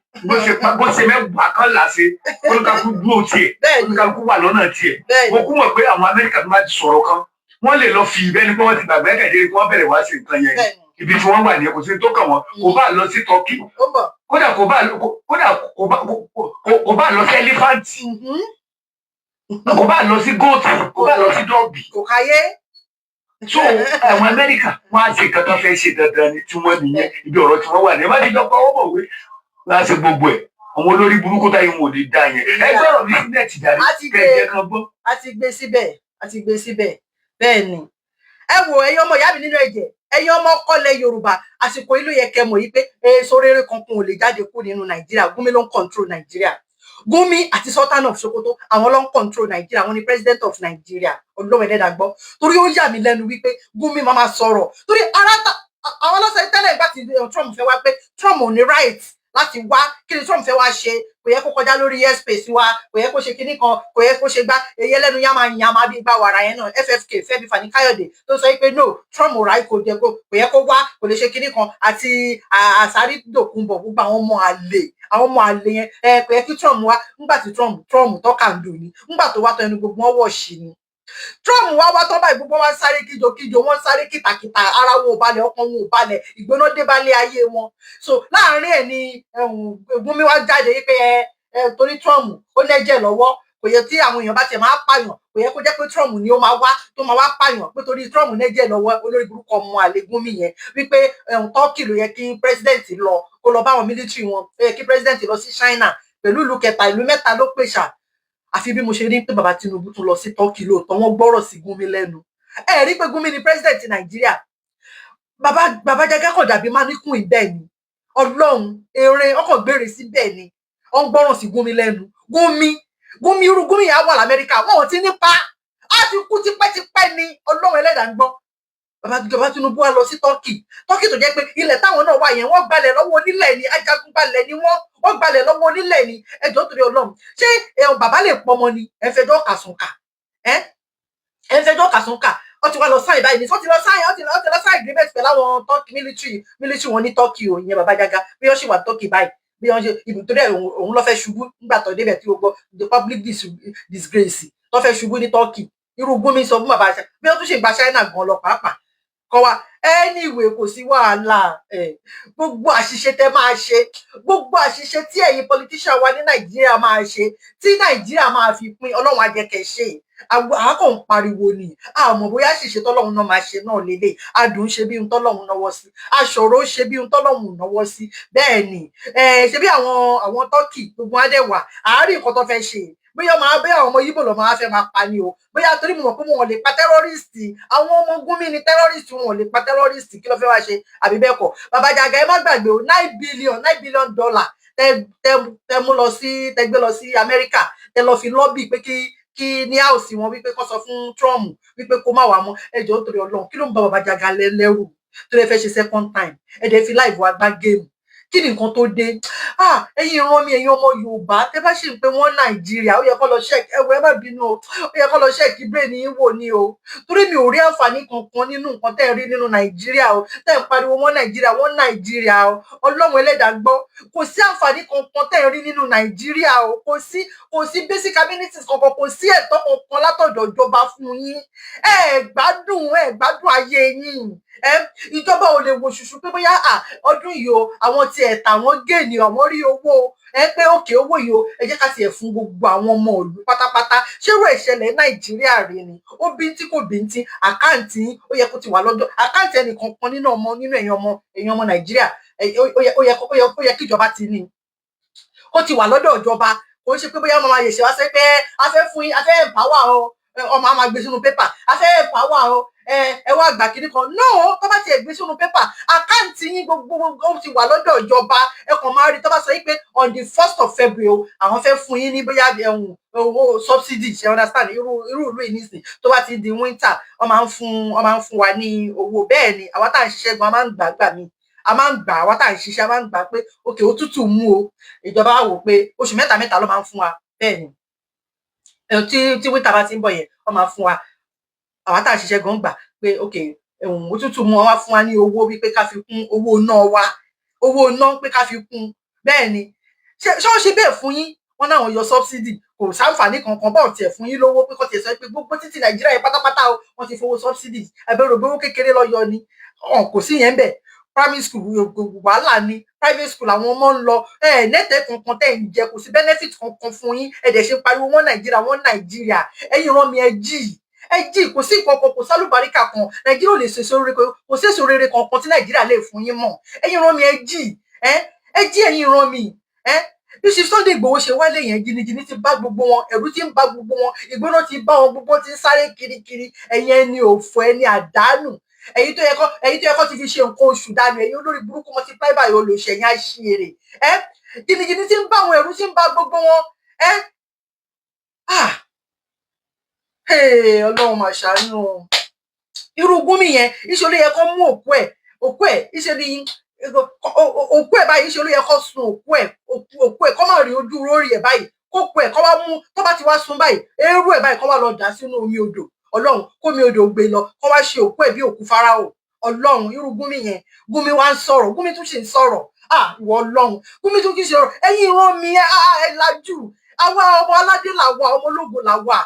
bó ṣe mẹ́wàá kan là ṣe, olùkàkú dúró tiẹ̀, olùkàkú wà lọ́nà tiẹ̀. Mo kú mọ̀ pé àwọn Amẹ́ríkà tó bá ti sọ̀rọ̀ kan, wọ́n lè lọ fi ìbẹ́ni pé wọ́n ti gbàgbé kẹ̀dé kí wọ́n bẹ̀rẹ̀ wá sí nǹkan yẹn. Ibi tí wọ́n wà ní kò sí tó kàn wọ́n. Kò bá lọ sí Turkey, Ó bọ̀. kódà kò bá lọ sí elephant, kò bá lọ sí goat, kò bá lọ sí dog. Kò káyé. So àwọn Amẹ́ríkà, wọ́n á ṣe nǹkan tó fẹ́ ṣe dandan ni tí wọ́n nìyẹn. Ibi ọ̀rọ̀ tí wọ́n wà ní ẹ má ti jọ pé ọwọ́ mọ̀wé wọ́n á ṣe gbogbo ẹ̀. Àwọn olórí burúkú táyé wọn ò ní dá yẹn. Ẹ gbọ́dọ̀ mi sí net jáde A ti gbé. Kẹ̀kẹ́ kan gbọ́. A ti gbé síbẹ̀, a ti gbé síbẹ̀. Bẹ́ẹ̀ ni. Ẹ wo, ẹ̀yin ọmọ ìyá mi nínú ẹ̀jẹ̀, ẹ̀yin ọmọ ọkọlẹ̀ Yorùbá, àsìkò yìí ló yẹ kẹ́ mọ̀ yìí pé èso rere kankan ò lè jáde kú nínú Nàìjíríà. Gumi ló ń control Nàìjíríà. Gumi àti Sultan of Sokoto, àwọn ló ń control Nàìjíríà. Àwọn ni president of Nàìjíríà. Ọlọ́run ẹlẹ́dàá gbọ́, torí ó yà mí lẹ́nu wípé Gumi máa máa sọ̀rọ̀, torí ara ta àwọn ọlọ́sẹ̀ tẹ́lẹ̀ ìgbà tí Trump fẹ́ wá pé Trump ò ní right láti wá. Kí ni Trump fẹ́ wá ṣe? Kò yẹ kó kọjá lórí airspace wa, kò yẹ kó ṣe kinní kan, kò yẹ kó ṣe gbá. Èyí ẹlẹ́nu yá máa yàn máa bí gbá wàrà yẹn náà. FFK, Fẹ́mi Fani Káyọ̀dé, tó sọ pé no, Trump ò ráì, kò jẹ kó, kò yẹ kó wá, kò lè ṣe kinní kan, àti Àsárí Dòkunbọ̀, gbogbo àwọn ọmọ àlè, àwọn ọmọ àlè yẹn, ẹ kò yẹ kí Trump wá. Ńgbà tí Trump tọ́ka ń dùn ní, ńgbà tó wá tán, ẹnu gbogbo wọn wọ̀ sí ni. Trump wá wá tán báyìí, gbogbo wọn sáré kíjokíjo, wọn sáré kìtàkìtà, ara wọn ò balẹ̀, ọkàn wọn ò balẹ̀, ìgbóná dé balẹ̀ ayé wọn. So láàárín ẹ̀ ni Gumi wá jáde wípé ẹ torí Trump ó lẹ́jẹ̀ lọ́wọ́, kò yẹ tí àwọn èèyàn bá tiẹ̀ máa pààyàn, kò yẹ kó jẹ́ pé Trump ni ó máa wá tó máa wá pààyàn, pé torí Trump lẹ́jẹ̀ lọ́wọ́. Olórí burúkú ọmọ àlè Gumi yẹn, wípé Turkey ló yẹ kí president lọ, kó lọ bá àwọn military wọn, ó yẹ kí president lọ sí China pẹ̀lú ìlú kẹta, ìlú mẹ́ta ló pèsà. Àfi bí mo ṣe rí pé bàbá Tinubu tún lọ sí Turkey lóòótọ́, wọ́n gbọ́rọ̀ sí Gumi lẹ́nu. Ẹ rí pé Gumi ni president Nàìjíríà. Bàbá Jagá kàn dàbí máníkùn ìbẹ́ ni. Ọlọ́run, eré ọkàn gbére síbẹ̀ ni ó ń gbọ́ràn sí Gumi lẹ́nu. Gumi, irú Gumi yẹn á wà l'Amẹ́ríkà, wọn ò ti ní pa á, ti kú tipẹ́tipẹ́ ni. Ọlọ́run ẹlẹ́dàá ń gbọ́. Bàbá Tinubu wá lọ sí Turkey. Turkey tó jẹ́ pé ilẹ̀ táwọn náà wà yẹn, wọ́n gbalẹ̀ lọ́wọ́ onílẹ̀ ni, ajagunbalẹ̀ ni wọ́n, wọ́n gbalẹ̀ lọ́wọ́ onílẹ̀ ni. Ẹjọ́, torí Ọlọ́run, ṣé ẹ̀hún bàbá lè pọmọ ni? Ẹ fẹjọ́ kàsùnkà, ẹ ń fẹjọ́ kàsùnkà. Wọ́n ti wá lọ sign báyìí ní, wọ́n ti lọ sign, wọ́n ti lọ sign agreement pẹ̀lú àwọn Turkey military wọn ní Turkey o. Ìyẹn bàbá Jagá, bí wọ́n ṣì wà Turkey báyìí, bí wọ́n ṣe ibi torí ẹ̀ òun ló fẹ́ ṣubú nígbà tó débẹ̀, tí gbogbo the public disgrace tó fẹ́ ṣubú ní Turkey. Irú Gumi sọ fún bàbá bí wọ́n tún ṣe gba China gan lọ pàápàá kọ wa. Anyway, kò sí wàhálà. Ẹ gbogbo àṣìṣe tẹ máa ṣe, gbogbo àṣìṣe tí ẹ̀yin politician wa ní Nàìjíríà máa ṣe tí Nàìjíríà máa fi pín, Ọlọ́run á jẹ́ kẹ́ ṣe. Àwa kàn ń pariwo ni, àmọ́ bóyá àṣìṣe tọ́lọ́run náà máa ṣe náà lélẹ̀. Adùn ṣe bí ohun tọ́lọ́run náwó sí, aṣọ̀rọ̀ ṣe bí ohun tọ́lọ́run náwó sí. Bẹ́ẹ̀ ni, ṣe bí àwọn Turkey gbogbo wọn dẹ̀ wà àárín nǹkan tó fẹ́ ṣe, bóyá máa bóyá àwọn ọmọ Yíbò lọ máa fẹ́ máa pa ni o, bóyá torí mo mọ̀ pé wọn ò lè pa terrorist. Àwọn ọmọ Gumi ni terrorist, wọn ò lè pa terrorist. Kí ló fẹ́ wá ṣe? Àbí bẹ́ẹ̀ kọ́? Bàbá Jàgà, ẹ má gbàgbé o, 9 billion, $9 billion tẹ tẹ tẹ mú lọ sí, tẹ gbé lọ sí Amẹ́ríkà, tẹ lọ fi lobby pé kí ní house wọn wípé kó sọ fún Trump wípé kó má wà mọ́. Ẹ jọ̀ọ́, torí Ọlọ́run, kí ló ń bá bàbá Jàgà lẹ́rù tó lè fẹ́ ṣe second time? Ẹ dẹ̀ fi live wa gbá game. Kí ni nǹkan tó dé? Ah, ẹ̀yin ìran mi, ẹ̀yin ọmọ Yorùbá, tẹ́ bá ṣì ń pé wọ́n Nàìjíríà, ó yẹ kó lọ check ẹwọ, ẹ má bínú o, ó yẹ kó lọ check brain yín wò ní o, torí mi ò rí àǹfààní kankan nínú nǹkan tẹ́ ẹ rí nínú Nàìjíríà o. Tẹ́ ẹ ń pariwo wọ́n Nàìjíríà, wọ́n Nàìjíríà o, Ọlọ́run ẹlẹ́dàá gbọ́, kò sí àǹfààní kankan tẹ́ ẹ rí nínú Nàìjíríà o. Kò sí basic amenities kankan, kò sí ẹ̀tọ́ kankan látọ̀dọ̀ ìjọba fún yín. Ẹ gbádùn, ẹ gbádùn ayé yín. Ẹ ìjọba ò lè wò ṣùṣù pé bóyá ọdún yìí o, àwọn tiẹ̀ tà wọ́n gain, àwọn rí owó, ẹ pé òkè owó yìí o, ẹ jẹ́ ká tiẹ̀ fún gbogbo àwọn ọmọ ìlú pátápátá. Ṣé irú ìṣẹ̀lẹ̀ Nàìjíríà rí ni? Ó bíntín kò bíntín, account ó yẹ kó ti wà lọ́dọ̀ account ẹnìkankan nínú ọmọ, nínú ẹ̀yin ọmọ Nàìjíríà. Ó yẹ kíjọba ti ní, ó ti wà lọ́dọ̀ ìjọba. Kò ń ṣe pé bóyá ọmọ máa yẹ̀ṣẹ̀ wá sẹ́ pé a fẹ́ fún yín, a fẹ́ empower o, ọmọ a máa gbé sínú pépà, a fẹ́ empower o, ẹ wá gbà kíní kan. No, tó bá tiẹ̀ gbé sínú pépà, account yín gbogbo ó ti wà lọ́dọ̀ ìjọba. Ẹ kàn máa rí tó bá sọ yín pé on the 1st of February o, àwọn fẹ́ fún yín ní bóyá ẹ̀hún owó subsidy. Ṣe understand? Irú ìlú yìí nísìn, tó bá ti di winter, wọ́n máa ń fún wa ní owó. Bẹ́ẹ̀ ni àwa tá à ń ṣiṣẹ́ gan, a máa ń gbà gbà mí, a máa ń gbà. Àwa tá à ń ṣiṣẹ́, a máa ń gbà pé òkè òtútù mú o. Ìjọba wò pé oṣù mẹ́ta mẹ́ta ló máa ń fún wa. Bẹ́ẹ̀ ni, tí winter bá ti ń bọ̀ yẹn, wọ́n máa fún wa. Àwa tá à ń ṣiṣẹ́ gan gbà pé ok, òtútù mú, wọn wá fún wa ní owó wípé ká fi kún owó iná wa, owó iná pé ká fi kún. Bẹ́ẹ̀ ni, ṣé wọ́n ṣe bẹ́ẹ̀ fún yín? Wọ́n náà yọ subsidy, kò sáǹfààní kankan bọ́ọ̀ tiẹ̀ fún yín lówó pé kọ́ tiẹ̀ sọ pé gbogbo títí Nàìjíríà yẹn pátápátá o, wọ́n ti fowó subsidy ẹ̀bẹ̀rẹ̀ ògbówó kékeré lọ yọ ni. Kò sí yẹn bẹ́ẹ̀. Primary school, wàhálà ni. Private school àwọn ọmọ ń lọ. Ẹ nẹ́tẹ̀ẹ́ kankan tẹ́ ń jẹ, kò sí benefit kankan fún yín. Ẹ dẹ̀ ṣe pariwo wọ́n Nàìjíríà, wọ́n Nàìjíríà. Ẹ̀yin rán mi, ẹ jí, ẹ jí. Kò sí nǹkan kan, kò sálùbáríkà kan. Nàìjíríà ò lè ṣèso rere, kò sí èso rere kankan tí Nàìjíríà lè fún yín mọ́. Ẹ̀yin rán mi, ẹ jí, ẹ jí, ẹ̀yin rán mi. Ẹ bí Bí Chief Sunday Igboho ṣe wálé yẹn, jìnnìjìnnì ti bá gbogbo wọn, ẹ̀rù ti ń bá gbogbo wọn, ìgbóná ti bá wọn, gbogbo ti ń sáré kirikiri. Ẹ̀yin ẹni òfò, ẹni àdánù, ẹ̀yin tó yẹ kó ti fi ṣe nǹkan oṣù dànù, ẹ̀yin olórí burúkú multiply by olóṣè, ẹ̀yin àṣìírè ẹ, jìnnìjìnnì ti ń bá wọn, ẹ̀rù ti ń bá gbogbo wọn ẹ. Ah, Ọlọ́run mà ṣàánú o. Irú Gúnmi yẹn, ìṣe ló yẹ kó mú òkú ẹ̀, òkú ẹ̀, ìṣe ni òkú ẹ̀ báyìí, ìṣe ló yẹ kó sun òkú ẹ̀, òkú ẹ̀ kó má rí ojú lórí ẹ̀ báyìí, kó kú ẹ̀, kó wá mú, tó bá ti wá sun báyìí, eérú ẹ̀ báyìí, kó wá lọ dà sínú omi odò. Ọlọ́run, kómi odò gbé lọ, kó wá ṣe òkú ẹ̀ bí òkú Fáráò. Ọlọ́run, irú Gúnmi yẹn, Gúnmi wá ń sọ̀rọ̀, Gúnmi tún ṣì ń sọ̀rọ̀. Ah, ìwọ Ọlọ́run, Gúnmi tún kì í ṣe ọ̀rọ̀. Ẹ̀yin ìran mi, ẹ lajú. Àwa ọmọ aládé là wà, ọmọ ológo là wà.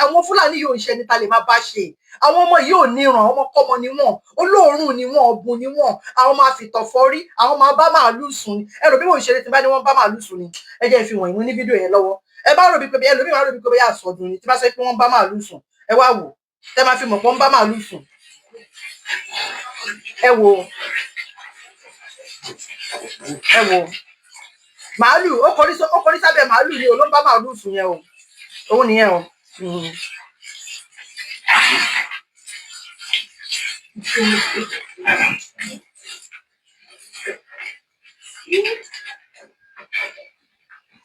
Àwọn Fúlàní yóò ń ṣe ẹni ta lè máa bá ṣe. Àwọn ọmọ yìí ò níran, ọmọkọ́mọ ni wọ́n, olóòórùn ni wọ́n, ọ̀bùn ni wọ́n. Àwọn máa fìtọ̀ fọ́rí, àwọn máa bá màálù sùn ni. Ẹ rò bí mò ń ṣeré tí bá ní wọ́n bá màálù sùn ni. Ẹ jẹ́ fi wọ̀nyí, mo ní fídíò yẹn lọ́wọ́. Ẹ bá rò bí pé ẹlòmíì máa rò bí pé bóyá àsọdùn ni tí bá sọ pé wọ́n bá màálù sùn. Ẹ wá wò, tẹ máa fi mọ̀ pé wọ́n bá màálù sùn. Ẹ wò, ẹ wò màálù, ó kọrí sábẹ́ màálù ni o, ló ń bá màálù sùn yẹn o, òun nìyẹn o.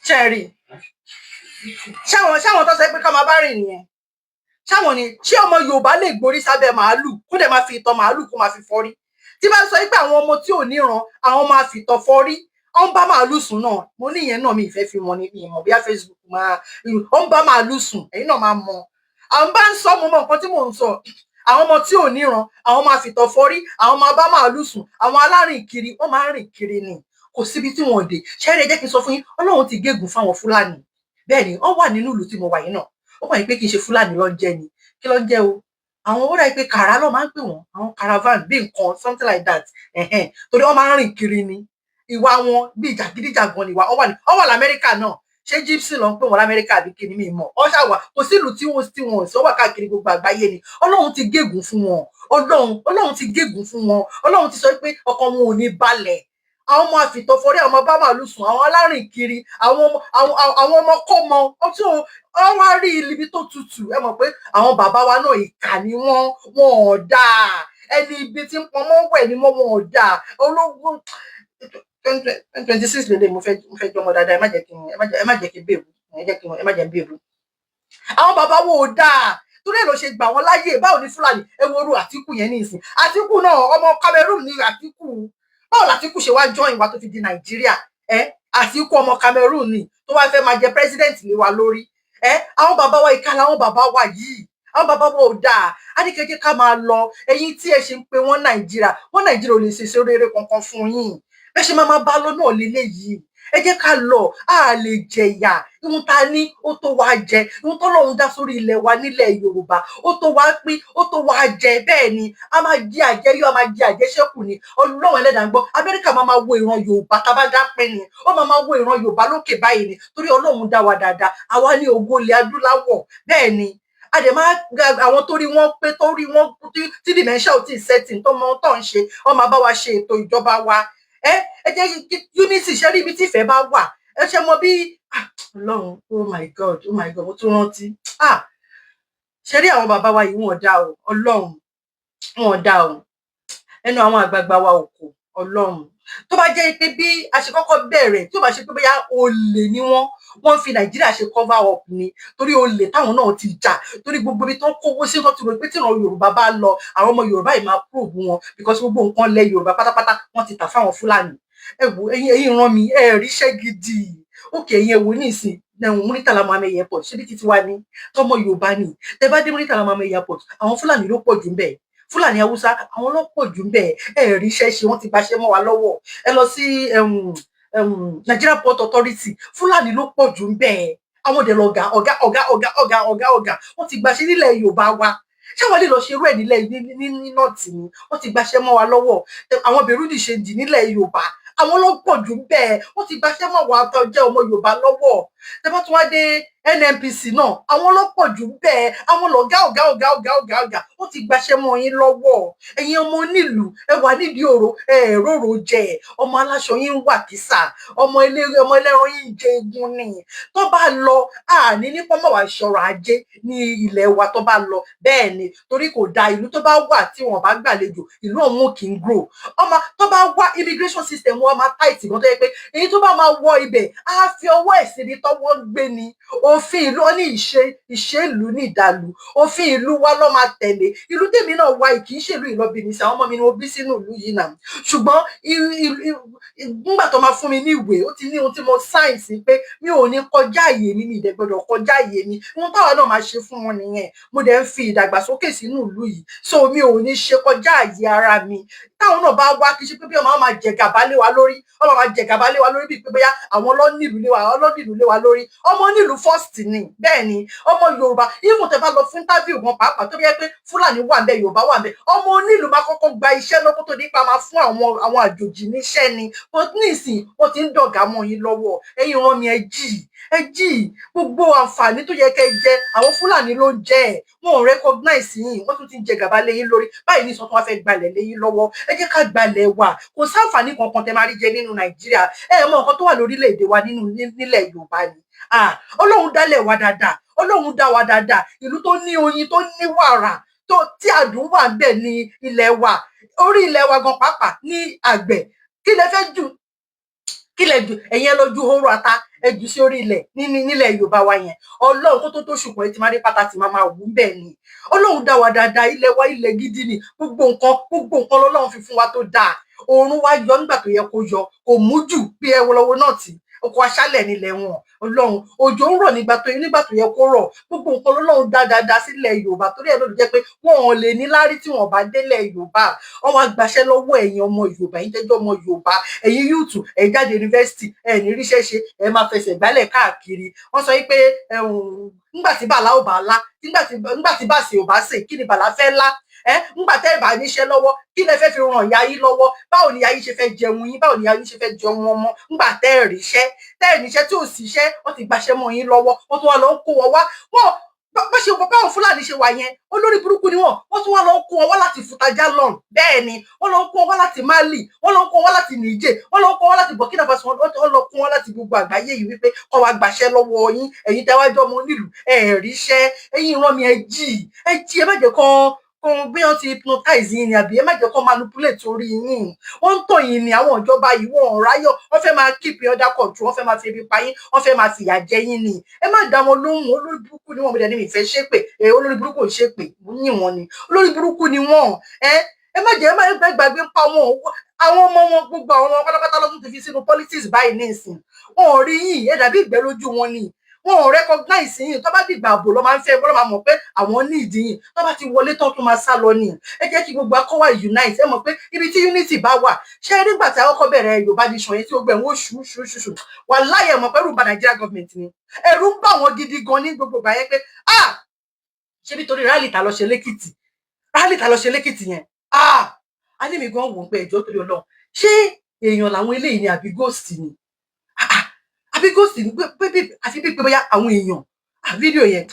Ṣé ẹ rí ṣáwọn tó sọ pé ká máa bá rìn nìyẹn? Ṣáwọn ni? Ṣé ọmọ Yorùbá lè gborí sábẹ́ màálù, kó dẹ̀ máa fi ìtọ̀ màálù, kó máa fi fọ́rí? Tí bá sọ pé àwọn ọmọ tí ò níran, àwọn máa fi ìtọ̀ fọ́rí, ó ń bá màálù sùn náà. Mo ní ìyẹn náà, mi ìfẹ́ fi wọn ní ìmọ̀ bíi Facebook máa ó ń bá màálù sùn. Ẹ̀yin náà máa mọ̀ à ń bá ń sọ, mo mọ nǹkan tí mò ń sọ. Àwọn ọmọ tí ò níran, àwọn máa fìtọ̀ fọ́rí, àwọn máa bá màálù sùn, àwọn alárìn kiri, wọ́n máa ń rìn kiri ni, kò síbi tí wọ́n dé. Ṣẹ́rí, ẹ jẹ́ kí n sọ fún yín, Ọlọ́run ti gégùn fáwọn Fúlàní. Bẹ́ẹ̀ ni, wọ́n wà nínú ìlú tí mo wà yìí náà. Ó mọ̀ pé kì í ṣe Fúlàní ló ń jẹ́ ni, kí ló ń jẹ́ o? Àwọn ó dàbí pé kàrá ló máa ń pè wọ́n, àwọn caravan bí nǹkan, something like that. Ẹ̀hẹ́n, torí wọ́n máa ń rìn kiri ni. Ìwà wọn bí jàgídíjàgan ni ìwà wọ́n wà ní. Wọ́n wà lamẹ́ríkà náà. Ṣé gypsy ló ń pè wọ́n lamẹ́ríkà àbí kí ni? Mi mọ̀. Ọ́ ṣàwà, kò sí ìlú tí wọ́n sí. Wọ́n wà káàkiri gbogbo àgbáyé ni. Ọlọ́run ti gégùn fún wọn. Ọlọ́run ti gégùn fún wọn. Ọlọ́run ti sọ pé ọkàn wọn ò ní balẹ̀. Àwọn ọmọ àfìtọ̀fọ́rí, àwọn ọmọ bá màálù sùn, àwọn alárìn kiri, àwọn ọmọ àwọn ọmọ kọ́mọ tí wọ́n wá rí ibi tó tutù. Ẹ mọ̀ pé àwọn bàbá wa náà, ìkà ni wọ́n, wọn ò dáa. Ẹni ibi tí ń pọnmọ́ wẹ̀ ni wọ́n, wọn ò dáa. Ológun 2026 lélẹ̀, mo fẹ́ jọmọ dáadáa. Ẹ má jẹ́ kí n bèbú, ẹ má jẹ́ n bèbú. Àwọn bàbá wo ò dáa, torí ẹ̀ ló ṣe gbà wọ́n láyè. Báwo ni Fúlàní? Ẹ wo orú Àtíkù yẹn ní ìsìn. Àtíkù náà, ọmọ Cameroon ní Àtíkù. Báwo làtíkù ṣe wá join wa tó fi di Nàìjíríà? Ẹ Àtíkù ọmọ Cameroon ni, tó wá fẹ́ máa jẹ president lé wa lórí. Ẹ àwọn bàbá wa, ìka làwọn bàbá wa yìí. Àwọn bàbá wa ò dáa. Á ní kékeré ká máa lọ. Ẹ̀yin tí ẹ ṣe ń pe wọ́n Nàìjíríà, wọ́n Nàìjíríà ò lè ṣe ṣe rere kankan fún yín. Bẹ́ẹ̀ ṣe máa máa bá lọ náà lélẹ́yìí. Ẹ jẹ́ ká lọ, a lè jẹ̀yà. Ihun ta ní ó tó wá jẹ, ihun tọ́lọ́run dá sórí ilẹ̀ wa nílẹ̀ Yorùbá, ó tó wá pín, ó tó wá jẹ. Bẹ́ẹ̀ ni, a máa jẹ àjẹyó, a máa jẹ àjẹṣẹ́kù ni. Ọlọ́run ẹlẹ́dàá ń gbọ́. Amẹ́ríkà máa máa wo ìran Yorùbá tá a bá dá pín ni, ó máa máa wo ìran Yorùbá lókè báyìí ni, torí Ọlọ́run dá wa dáadáa. Àwa ní ògo ilẹ̀ adúláwọ̀. Bẹ́ẹ̀ ni, a dẹ̀ máa àwọn tó rí wọn pé, tó rí wọn tí dementia ò tí ì setting, tó mọ ohun tó ń ṣe, wọ́n máa bá wa ṣe ètò ìjọba wa. Ẹ jẹ́ unity. Ṣe rí ibi tí ìfẹ́ bá wà, ẹ ṣe mọ bí. Ọlọ́run, oh my God, oh my God, mo tún rántí. Ah, ṣe rí àwọn bàbá wa yìí, wọn ò dá o. Ọlọ́run, wọn ò dá o. Ẹnu àwọn àgbààgbà wa ò kò. Ọlọ́run, tó bá jẹ́ pé bí a ṣe kọ́kọ́ bẹ̀rẹ̀, tí ó bá ṣe pé bóyá olè ni wọ́n, wọ́n fi Nàìjíríà ṣe cover up ni, torí olè táwọn náà ti jà, torí gbogbo ibi tó ń kówó sí, tó ti rò pé tí ìran Yorùbá bá lọ, àwọn ọmọ Yorùbá yìí máa prove wọn, because gbogbo nǹkan lẹ Yorùbá pátápátá, wọ́n ti tà fáwọn Fúlàní. Ẹ wo, ẹ̀yin ìran mi, ẹ ríṣẹ́ gidi òkè. Ẹ̀yin ẹ wo ní ìsìn ẹ̀hún, Muritala Muhammed Airport, ṣebí títí wa ní tọmọ Yorùbá ni. Tẹ bá dé Muritala Muhammed Airport, àwọn Fúlàní ló pọ̀ jù ń bẹ̀, Fúlàní, Haúsá, àwọn ló pọ̀ jù ń bẹ̀. Ẹ ríṣẹ́ ṣe, wọ́n ti gbaṣẹ́ mọ́ wa lọ́wọ́. Ẹ lọ sí Nigeria Port Authority, Fúlàní ló pọ̀ jù ń bẹ̀. Àwọn òde lọ̀gá ọ̀gá ọ̀gá ọ̀gá ọ̀gá ọ̀gá ọ̀gá. Wọ́n ti gbaṣẹ́ nílẹ̀ Yorùbá wa. Ṣáwọn lè lọ ṣerú ẹ̀ nílẹ̀ ní North ni? Wọ́n ti gbaṣẹ́ mọ́ wa lọ́wọ́. Àwọn Bureau de change nílẹ̀ Yorùbá, àwọn ló pọ̀ jù bẹ́ẹ̀. Wọ́n ti gbaṣẹ́ mọ́ wa tó jẹ́ ọmọ Yorùbá lọ́wọ́. Tẹ́ bá tún wá dé NNPC náà, àwọn ló pọ̀ jù bẹ́ẹ̀. Àwọn lọ̀gá ọ̀gá ọ̀gá ọ̀gá ọ̀gá ọ̀gá. Wọ́n ti gbaṣẹ́ mọ́ yín lọ́wọ́. Ẹ̀yin ọmọ onílùú, ẹ wà nídìí òrò, ẹ róró jẹ. Ọmọ aláṣọ yín ń wà kísà, ọmọ eléré, ọmọ ẹlẹ́ran yín ń jẹ egun ni. Tó bá lọ, àní ní pọ́nmọ́ wà ṣọrọ̀ ajé ní ilẹ̀ wa tó bá lọ. Bẹ́ẹ̀ ni, torí kò da ìlú tó bá wà tí wọn bá gbàlejò, ìlú ọ̀hún ò kì í grow. Ọmọ tó bá wá, immigration system wọn máa tight gan, tó yẹ pé èyí tó bá máa wọ ibẹ̀ á fi ọwọ́ ẹ̀ síbi tọ́wọ́ ń gbé ni. Òfin ìlú ó ní ìṣe ìṣèlú ní ìdàlú. Òfin ìlú wa ló máa tẹ̀lé. Ìlú tèmi náà wá yìí, kì í ṣèlú ìlọbí mi sí. Àwọn ọmọ mi ni mo bí sínú ìlú yìí náà, ṣùgbọ́n nígbà tó máa fún mi ní ìwé, ó ti ní ohun tí mo sign sí pé mi ò ní kọjá àyè mi, mi ì dẹ̀ gbọ́dọ̀ kọjá àyè mi. Ohun táwa náà máa ṣe fún wọn nìyẹn. Mo dẹ̀ ń fi ìdàgbàsókè sínú ìlú yìí, so mi ò ní ṣe kọjá àyè ara mi. Táwọn náà bá wá, kì í ṣe pé bí ọmọ máa jẹ gàba lé wa lórí, ọmọ máa jẹ gàba lé wa lórí bíi pé bóyá àwọn ló nílùú lé wa, àwọn ló nílùú lé wa lórí. Ọmọ nílùú first ni. Bẹ́ẹ̀ ni, ọmọ Yorùbá, even tẹ́ bá lọ fún interview gan pàápàá, tó bí yẹ pé Fúlàní wà ńbẹ̀, Yorùbá wà ńbẹ̀, ọmọ onílùú máa kọ́kọ́ gba iṣẹ́ lọ́kọ́ tó nípa máa fún àwọn àjòjì níṣẹ́ ni. But nísìn, wọ́n ti ń dọ̀gá mọ́ yín lọ́wọ́. Ẹ̀yin ràn mí, ẹ jì, ẹ jì. Gbogbo àǹfààní tó yẹ kẹ́ ẹ jẹ, àwọn Fúlàní ló ń jẹ ẹ. Wọn ò recognize yín. Wọ́n tún ti ń jẹ gàba lé yín lórí báyìí ní sọ tó wá fẹ́ gbalẹ̀ lé yín lọ́wọ́. Ẹ jẹ́ ká gbalẹ̀ wa. Kò sáǹfààní kankan tẹ́ máa rí jẹ nínú Nàìjíríà. Ẹ mọ nǹkan tó wà lórílẹ̀‐èdè wa nínú nílẹ̀ Yorùbá ni. Ah, Ọlọ́run dálẹ̀ wa dáadáa, Ọlọ́run dá wa dáadáa. Ìlú tó ní oyin, tó ní wàrà, tó tí àdùn wà ń bẹ̀ ní ilẹ̀ wa. Orí ilẹ̀ wa gan pàápàá ní àgbẹ̀. Kí lẹ fẹ́ jù? Kí lẹ jù? Ẹ̀yin ẹ lọ ju hóró ata, ẹ jù sí orí ilẹ̀ nílẹ̀ Yorùbá wa yẹn. Ọlọ́run, kó tó tó ṣùkùn, ẹ ti máa rí pátá tí máa máa wù ú bẹ́ẹ̀ ni. Ọlọ́run dá wa dáadáa. Ilẹ̀ wa, ilẹ̀ gidi ni. Gbogbo nǹkan, gbogbo nǹkan lọ́lọ́run fi fún wa tó dáa. Oòrùn wa yọ nígbà tó yẹ kó yọ, kò mú jù bí ẹ wọlọwọ náà tì oko aṣálẹ̀ nílẹ̀ wọn. Ọlọ́run, òjò ń rọ̀ nígbà tó yẹ kó rọ̀. Gbogbo nǹkan lọ́lọ́run dá dáadáa sílẹ̀ Yorùbá. Torí ẹ̀ ló jẹ́ pé wọn ò lè ní láárí tí wọn bá délẹ̀ Yorùbá. Wọn wá gbaṣẹ́ lọ́wọ́ ẹ̀yin ọmọ Yorùbá, ẹ̀yin tẹ́jọ́ ọmọ Yorùbá, ẹ̀yin youth. Ẹ̀ jáde yunifásitì, ẹ̀ ní ríṣẹ́ ṣe, ẹ̀ máa fẹsẹ̀ gbálẹ̀ káàkiri. Wọ́n sọ wípé ńgbà tí bàlá ò bá lá, nígbà tí bàṣẹ ò bá sè, kí ni bàlá fẹ́ lá? Ẹ ńgbà tẹ́ ẹ bá níṣẹ́ lọ́wọ́, kí lẹ fẹ́ fi ràn ìyá yín lọ́wọ́? Báwo ni ìyá yín ṣe fẹ́ jẹun yín? Báwo ni ìyá yín ṣe fẹ́ jẹun ọmọ ńgbà tẹ́ ẹ ríṣẹ́, tẹ́ ẹ níṣẹ́, tí ò síṣẹ́? Wọ́n ti gbaṣẹ́ mọ́ yín lọ́wọ́, wọ́n tún wá lọ ń kó wọn wá. Wọ́n bó ṣe báwọn Fúlàní ṣe wà yẹn, olórí burúkú ni wọ́n. Wọ́n tún wá lọ ń kó wọn wá láti Futajalon. Bẹ́ẹ̀ ni, wọ́n lọ ń kó wọn wá láti Mali, wọ́n lọ ń kó wọn wá láti Niger, wọ́n lọ ń kó wọn láti Burkina Faso, wọ́n lọ kó wọn láti gbogbo àgbáyé yìí wípé kọ́ wa gbàṣẹ́ lọ́wọ́ yín. Ẹ̀yin tẹ́wájú ọmọ onílùú, ẹ̀ ríṣẹ́. Ẹ̀yin ìran mi, ẹ jí, ẹ jí. Ẹ má jẹ́ kán kán bí wọ́n ti hypnotize yín ni, àbí ẹ má jẹ́ kán manipulate orí yín. Wọ́n ń tàn yín ni. Àwọn ìjọba yìí, wọ́n ò ráyọ̀. Wọ́n fẹ́ máa keep you under control, wọ́n fẹ́ máa fi ebi pa yín, wọ́n fẹ́ máa fìyà jẹ yín ni. Ẹ má dá wọn lóhùn. Olórí burúkú ni wọ́n. Mo dẹ̀ ní mi fẹ́ ṣépè. Ẹ olórí burúkú ò ṣépè, mo yìn wọ́n ni. Olórí burúkú ni wọ́n. Ẹ má jẹ́, ẹ má gbàgbé pa wọn. Àwọn ọmọ wọn, gbogbo àwọn ọmọ pátápátá lọ́tún ti fi sínú politics báyìí ní ìsìn. Wọn ò rí yín, ẹ dàbí ìgbẹ́ lójú wọn ni. Wọn ò recognize yín. Tó bá dìgbà àbò lọ máa ń fẹ́ bọ́lá máa mọ̀ pé àwọn ní ìdí yín. Tó bá ti wọlé tán, tún máa sá lọ ni. Ẹ jẹ́ kí gbogbo akọ́wà unite. Ẹ mọ̀ pé ibi tí unity bá wà, ṣé nígbà tí àkọ́kọ́ bẹ̀rẹ̀ Yorùbá Nation yẹn, tí ó gbẹ̀ ń wò ṣù ṣù ṣù ṣù wà láyé, mọ̀ pé ẹ̀rù bà Nigeria government ni. Ẹ̀rù ń bà wọ́n gidi gan ní gbogbo ìgbà yẹn pé, ah, ṣé nítorí rally tá lọ ṣe lẹ́kìtì, rally tá lọ ṣe lẹ́kìtì yẹn, ah, a ní mi gan wò ó pé ẹjọ́ torí Ọlọ́run, ṣé èèyàn làwọn eléyìí ni àbí ghost ni? Ah, ah, àbí ghost ni? Pé àfi bí pé bóyá àwọn èèyàn, ah, fídíò yẹn,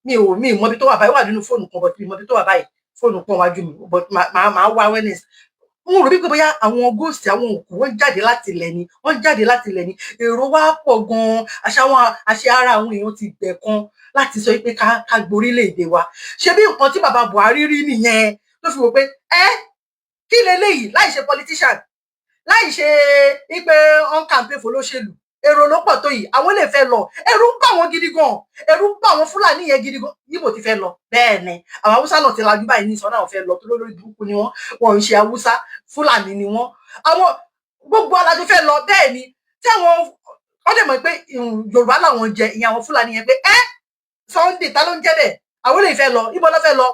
mi ò mọ ibi tó wà báyìí. Ó wà nínú fóònù kan, but mi ò mọ ibi tó wà báyìí. Fóònù kan wájú mi, but màá wá awareness. Mo rò wípé bóyá àwọn ghost, àwọn òkú, wọ́n jáde láti ilẹ̀ ni, wọ́n jáde láti ilẹ̀ ni. Èrò wa pọ̀ gan-an. Àṣà wọn, àṣẹ ara àwọn èèyàn ti gbẹ̀ kan láti sọ pé ká gborílẹ̀-èdè wa. Ṣé bí nǹkan tí bàbá Buhari rí nìyẹn tó fi wò pé ẹ kí leléyìí, láì ṣe politician, láì ṣe wípé on campaign fọlọ́ṣèlú, èrò ló pọ̀ tó yìí, àwọn lè fẹ́ lọ. Ẹ̀rù ń bà wọ́n gidi gan. Ẹ̀rù ń bà wọ́n Fúlàní yẹn gidi gan. Yíbò ti fẹ́ lọ, bẹ́ẹ̀ ni àwọn Haúsá náà ti lajú báyìí ní ìsọ náà fẹ́ lọ, tó lórí burúkú ni wọ́n. Wọ́n ń ṣe Haúsá, Fúlàní ni wọ́n. Àwọn gbogbo alájọ fẹ́ lọ. Bẹ́ẹ̀ ni tí àwọn wọ́n dẹ̀ mọ̀ pé Yorùbá làwọn jẹ ìyẹn, àwọn Fúlàní yẹn pé ẹ́ Sunday ta ló ń jẹ́ bẹ́ẹ̀, àwọn lè fẹ́ lọ. Ibo ló fẹ́ lọ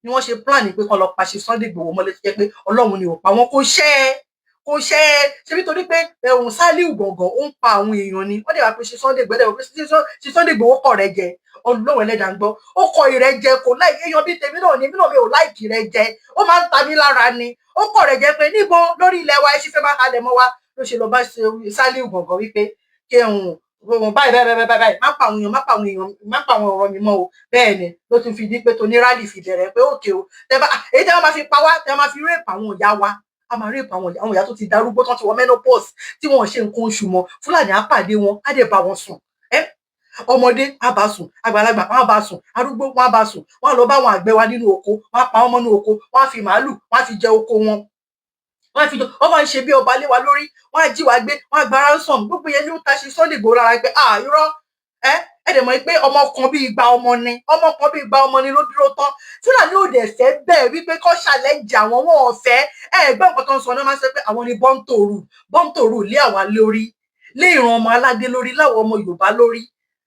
ni wọ́n ṣe plan pé kán lọ pàṣẹ Sunday Igboho mọ́lẹ̀, tó jẹ́ pé Ọlọ́run ni ò pa wọn. Kò ṣẹ́ ẹ, kò ṣẹ́ ẹ ṣe nítorí pé ẹ̀hún Saliu Gàngàn ó ń pa àwọn èèyàn ni. Wọ́n dẹ̀ wá pé ṣe Sunday Igboho pé ṣe Sunday Igboho kọ̀ rẹ jẹ. Ọlọ́run ẹlẹ́dàá ń gbọ́, ó kọ ìrẹ́jẹ. Kò láì èèyàn bíi tèmi náà ni. Èmi náà, mi ò like ìrẹ́jẹ, ó máa ń ta mí lára ni. Ó kọ̀ rẹ̀ jẹ pé níbo lórí ilẹ̀ wa ẹ ṣe fẹ́ máa halẹ̀ mọ́ wa. Ló ṣe lọ bá Saliu Gàngàn wípé kí ẹ̀hún Báyìí báyìí báyìí báyìí, má pa àwọn èèyàn, má pa àwọn èèyàn, má pa àwọn ọ̀rọ̀ mi mọ́ o. Bẹ́ẹ̀ ni ló tún fi di pé tó ní rally fi bẹ̀rẹ̀ pé òkè o, tẹ bá èyí tẹ bá máa fi pa wá, tẹ máa fi rape àwọn ìyá wa, a máa rape àwọn ìyá tó ti darúgbó, tó ti wọ menopause, tí wọn ò ṣe nǹkan oṣù mọ́. Fúlàní á pàdé wọn, á dẹ̀ bá wọn sùn. Ọmọdé á bá sùn, àgbàlagbà wọn á bá sùn, arúgbó wọn á bá sùn. Wọn á lọ bá àwọn àgbẹ̀ wa nínú oko, wọn á pa wọn mọ́nú oko, wọn á fi màálù, wọn á fi jẹ oko wọn, wọn á fi jọ wọn máa ń ṣe bí ọba lé wa lórí. Wọn á jí wa gbé, wọn á gba ransom. Gbogbo yẹn ní ó ta ṣe Sunday Igboho lára pé, ah, irọ́. Ẹ dẹ̀ mọ̀ pé ọmọ kan bí igba ọmọ ni, ọmọ kan bí igba ọmọ ni ló dúró tán. Fúlàní ò dẹ̀ fẹ́ bẹ́ẹ̀ wípé kọ́ challenge àwọn, wọn ò fẹ́. Ẹ gbọ́ nǹkan tó ń sọ náà, máa ń sọ pé àwọn ni born to rule, born to rule lé àwa lórí, lé ìran ọmọ aládé lórí, láwọn ọmọ Yorùbá lórí.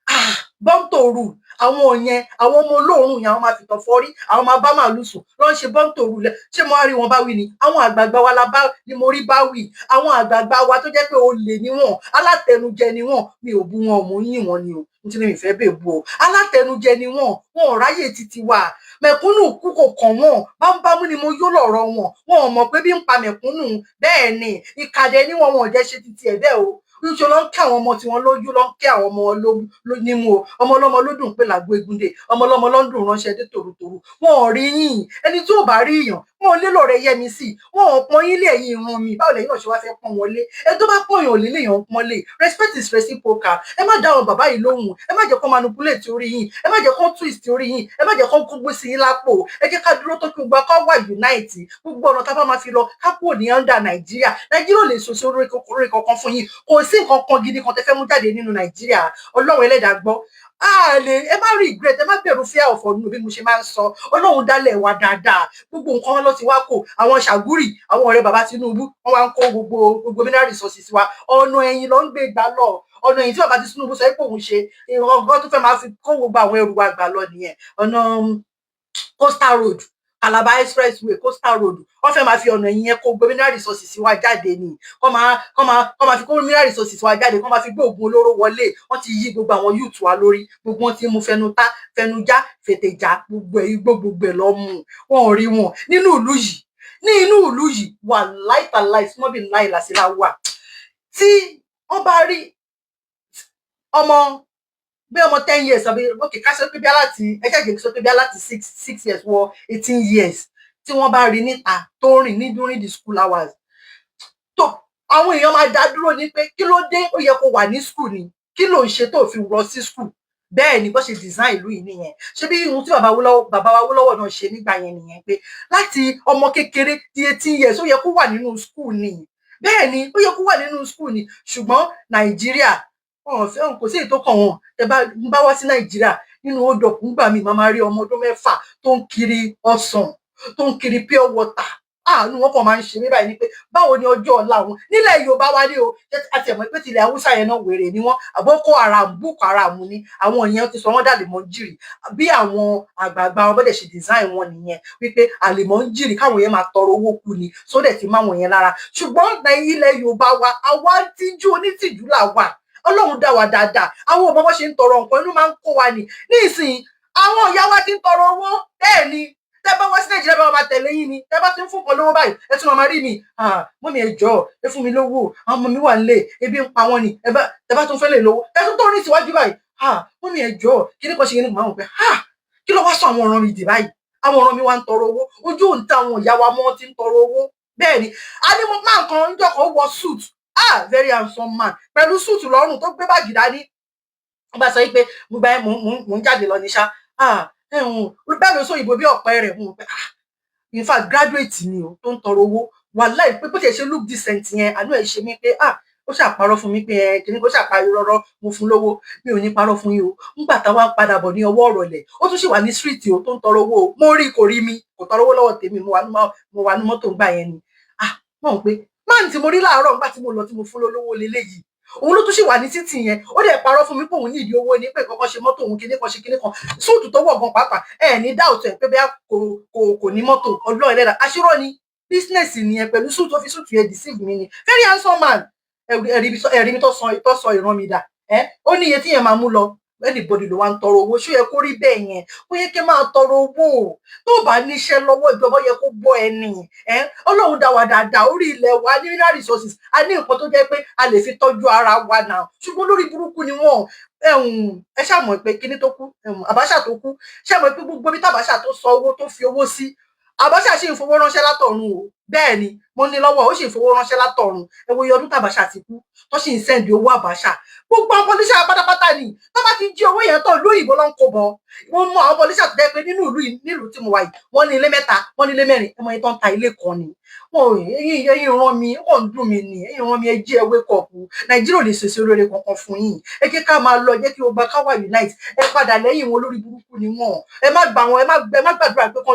Ah, born to rule àwọn yẹn, àwọn ọmọ olóòórùn yẹn, àwọn máa fìtọ̀ fọ́rí, àwọn máa bá màálù sùn lọ́n ṣe born to rule. Ṣé mo á rí wọn bá wí ni? Àwọn àgbààgbà wa la bá ni mo rí bá wí, àwọn àgbààgbà wa tó jẹ́ pé olè ni wọ́n, alátẹnujẹ ni wọ́n. Mi ò bú wọn, mò ń yìn wọ́n ni o, nítorí mi fẹ́ bèè bu o. Alátẹnujẹ ni wọ́n, wọn ò ráyè títí wa. Mẹ̀kúnnù kú kò kàn wọ́n, bámúbámú ni mo yó lọ̀rọ̀ wọn. Wọn ò mọ̀ pé bí ń pa mẹ̀kúnnù. Bẹ́ẹ̀ ni ìkàdé ni wọn, wọn ò jẹ́ ṣe títí ẹ̀ bẹ́ẹ̀ o. Níṣẹ́ ló ń kí àwọn ọmọ tiwọn lójú, ló ń kí àwọn ọmọ wọn nímú o. Ọmọ ọlọ́mọ ló dùn pé làgbo egunde, ọmọ ọlọ́mọ ló ń dùn ránṣẹ́ dé tòrutòru. Wọn ò rí yín. Ẹni tí ò bá rí yàn, wọn ò lérò rẹ yẹ mi sí. Wọn ò pọn yín lé. Ẹ̀yin ìran mi, báwo lẹ́yìn náà ṣe wá fẹ́ pọ́n wọn lé? Ẹ tó bá pọ́n yàn ò lé léèyàn pọ́n lé. Respect is reciprocal. Ẹ má dá àwọn bàbá yìí lóhùn. Ẹ má jẹ́ kó manipulate orí yín, ẹ má jẹ́ kó twist orí yín, ẹ má jẹ́ kó kógbó sí yín lápò. Ẹ jẹ́ ká dúró tó kí gbogbo akọ́ wà unite. Gbogbo ọ̀nà tá a bá máa fi lọ ká kúrò ní under Nàìjíríà. Nàìjíríà ò lè ṣoṣo orí kankan fún yín. Kò sí nǹkan kan gidi kan tẹ́ fẹ́ mú jáde nínú Nàìjíríà. Ọlọ́run ẹlẹ́dàá gbọ́, a lè. Ẹ má regret, ẹ má bẹ̀rù fear of ọ̀nù. Bí mo ṣe máa ń sọ, Ọlọ́run dálẹ̀ wa dáadáa. Gbogbo nǹkan wọn ló ti wá kó àwọn Ṣàgúrì, àwọn ọ̀rẹ́ bàbá Tinubu, wọn wá ń kó gbogbo mineral resources wa. Ọ̀nà ẹ̀yìn ló ń gbé gbà lọ. Ọ̀nà ẹ̀yìn tí bàbá Tinubu sọ pé òun ṣe ọgọ́ tó fẹ́ máa fi kó gbogbo àwọn ẹrù wa gbà lọ nìyẹn. Ọ̀nà coastal road, Calabar Expressway, coastal road, wọ́n fẹ́ máa fi ọ̀nà yẹn kó gbé mineral resources wa jáde ni. Kọ́ máa fi kó mineral resources wa jáde, kọ́ máa fi gbé oògùn olóró wọlé. Wọ́n ti yí gbogbo àwọn youth wa lórí. Gbogbo wọn ti mú fẹnu tá, fẹnu já, fètè já, gbogbo ẹ̀, igbó, gbogbo ẹ̀ lọ mú. Wọn ò rí wọn nínú ìlú yìí, ní inú ìlú yìí wà láìtàláì small láì làsílà wà. Tí wọ́n bá rí ọmọ bí ọmọ 10 years àbí, ok, ká sọ pé bí aláti ẹ jẹ́ kí sọ pé bí aláti 6 years wọ 18 years, tí wọ́n bá rí níta tó ń rìn ní during the school hours, tó àwọn èèyàn máa dá dúró ní pé kí ló dé? Ó yẹ kó wà ní school ni. Kí ló ń ṣe tó fi lọ sí school? Bẹ́ẹ̀ ni bó ṣe design ìlú yìí nìyẹn. Ṣé bí ohun tí bàbá wa Awólọ́wọ̀ náà ṣe nígbà yẹn nìyẹn, pé láti ọmọ kékeré di 18 years, ó yẹ kó wà nínú school ni. Bẹ́ẹ̀ ni, ó yẹ kó wà nínú school ni. Ṣùgbọ́n Nàìjíríà, wọn ò fẹ́, kò sí èyí tó kàn wọ́n. Tẹ bá ń bá wá sí Nàìjíríà, nínú hold up ńgbà míì, máa máa rí ọmọ ọdún 6 tó ń kiri ọsàn, tó ń kiri pure water. Àánú wọn kàn máa ń ṣe mí báyìí ni pé báwo ni ọjọ́ ọ̀la wọn nílẹ̀ Yorùbá wa ní o. Àti ẹ̀mọ́ pé tilẹ̀ Haúsá yẹn náà, wèrè ni wọ́n, Boko Haram, Boko Haram ni àwọn yẹn ti sọ wọ́n dàlèmọ́jìrì. Bí àwọn àgbààgbà wọn bọ́dẹ̀ ṣe design wọn nìyẹn, wípé àlèmọ́jìrì káwọn yẹn máa tọrọ owó kú ni, sódẹ̀ ti máwọn yẹn lára. Ṣùgbọ́n ní ilẹ̀ Yorùbá wa, àwa tíjú, onítìjú là wà. Ọlọ́run dá wa dáadáa. Àwọn ọmọ bó ṣe ń tọrọ nǹkan, inú máa ń kó wa ní nísìnyí. Àwọn ìyá wa ti ń tọrọ owó. Bẹ́ẹ̀ ni, tẹ́ bá wá sí Nàìjíríà, bá máa tẹ̀lé yín ni. Tẹ́ bá ti ń fún kan lówó báyìí, ẹ tún máa rí mi: "Mummy, ẹ jọ̀ọ́, ẹ fún mi lówó, àwọn ọmọ mi wà nílé, ebi ń pa wọ́n ni." Ẹ bá tẹ́ bá tún fẹ́ lè lówó, ẹ tún tó rìn síwájú báyìí: "Mummy, ẹ jọ̀ọ́, kíní kan ṣe kíní kan." Máa ń pẹ́, kí ló wá sọ àwọn ọ̀ràn mi dì báyìí? Àwọn ọ̀ràn mi wá ń tọrọ owó. Ojú ò ń ta àwọn ìyá wa mọ́ ti ń tọrọ owó. Bẹ́ẹ̀ ni, a ní mo máa nǹkan ń jọkọ̀ wọ suit, ah, very handsome man, pẹ̀lú suit lọ́rùn, tó gbé báàgì dání. Wọ́n bá sọ pé mo bá mo ń jáde lọ ní ṣá. Ah, bẹ́ẹ̀ ló sọ òyìnbó bí ọ̀pẹ rẹ̀ mo pé, ah, in fact, graduate ni o tó ń tọrọ owó. Wàláì, pé bó ṣe ṣe look decent yẹn, àánú ẹ̀ ṣe mí pé, ah, ó ṣàparọ́ fún mi pé ẹ kìíní kó ṣàparí rọ́rọ́. Mo fún lówó. Mi ò ní parọ́ fún yín o. Ńgbà táwa ń padà bọ̀ ní ọwọ́ ọ̀rọ̀lẹ̀, ó tún ṣì wà ní street o tó ń tọrọ owó o. Mo rí, kò rí mi, kò tọrọ owó lọ́wọ́ tèmi. Mo wà ní mọ́tò ńgbà yẹn ni. Ah, mọ̀ pé máà tí mo rí láàárọ̀ ńgbà tí mo lọ tí mo fún lówó leléyìí, òun ló tún ṣì wà ní títì yẹn. Ó dẹ̀ parọ́ fún mi pé òun ní ìdí owó ní pé kankan ṣe mọ́tò òun, kinní kan ṣe kinní kan. Suit tó wọ̀ gan pàápàá, ẹ ní doubt ẹ̀ pé bẹ́ẹ̀ kò ní mọ́tò. Ọlọ́run ẹlẹ́dàá, aṣírọ́ ni business nìyẹn. Pẹ̀lú suit tó fi suit yẹn deceive mi ni. Very handsome man. Ẹ̀rí mi tó sọ ìran mi dà ẹ́. Ó ní iye tí yẹn máa mú lọ. Anybody ló wá ń tọrọ owó. Ṣó yẹ kó rí bẹ́ẹ̀ yẹn? Ó yẹ kí n máa tọrọ owó. Tó bá níṣẹ́ lọ́wọ́, ìjọba yẹ kó bọ́ ẹni ẹ. Ọlọ́run dá wa dáadáa, orí ilẹ̀ wa ní mineral resources, a ní nǹkan tó jẹ́ pé a lè fi tọ́jú ara wa náà, ṣùgbọ́n lórí burúkú ni wọ́n. Ẹ ṣàmọ̀ pé kíní tó kú, Abacha tó kú, ṣàmọ̀ pé gbogbo ibi tábàṣà tó sọ owó tó fi owó sí, Abacha sì ń fowó ránṣẹ́ látọ̀run o. Bẹ́ẹ̀ ni mo ní lọ́wọ́, ó sì ń fowó ránṣẹ́ látọ̀run. Ẹ wo iye ọdún tàbàṣà ti kú tó sì ń send owó. Abacha, gbogbo àwọn politician pátápátá ni tó bá ti jí owó yẹn tán, lóyìnbó ló ń kó bọ. Wọ́n mú àwọn politician tó jẹ́ pé nínú ìlú yìí, nílùú tí mo wà yìí, wọ́n ní ilé mẹ́ta, wọ́n ní ilé mẹ́rin. Ẹ mọ iye tó ń ta ilé kan ni wọn ò. Ẹ̀yin ràn mí, ó kàn ń dùn mí ni. Ẹ̀yin ràn mí, ẹ jí, ẹ wake up. Nàìjíríà ò lè ṣèṣe rere kankan fún yín. Ẹ jẹ́ ká máa lọ, jẹ́ kí gbogbo ká wà unite. Ẹ padà lẹ́yìn wọn, lórí burúkú ni wọn. Ẹ má gbà wọn, ẹ má gbàdúrà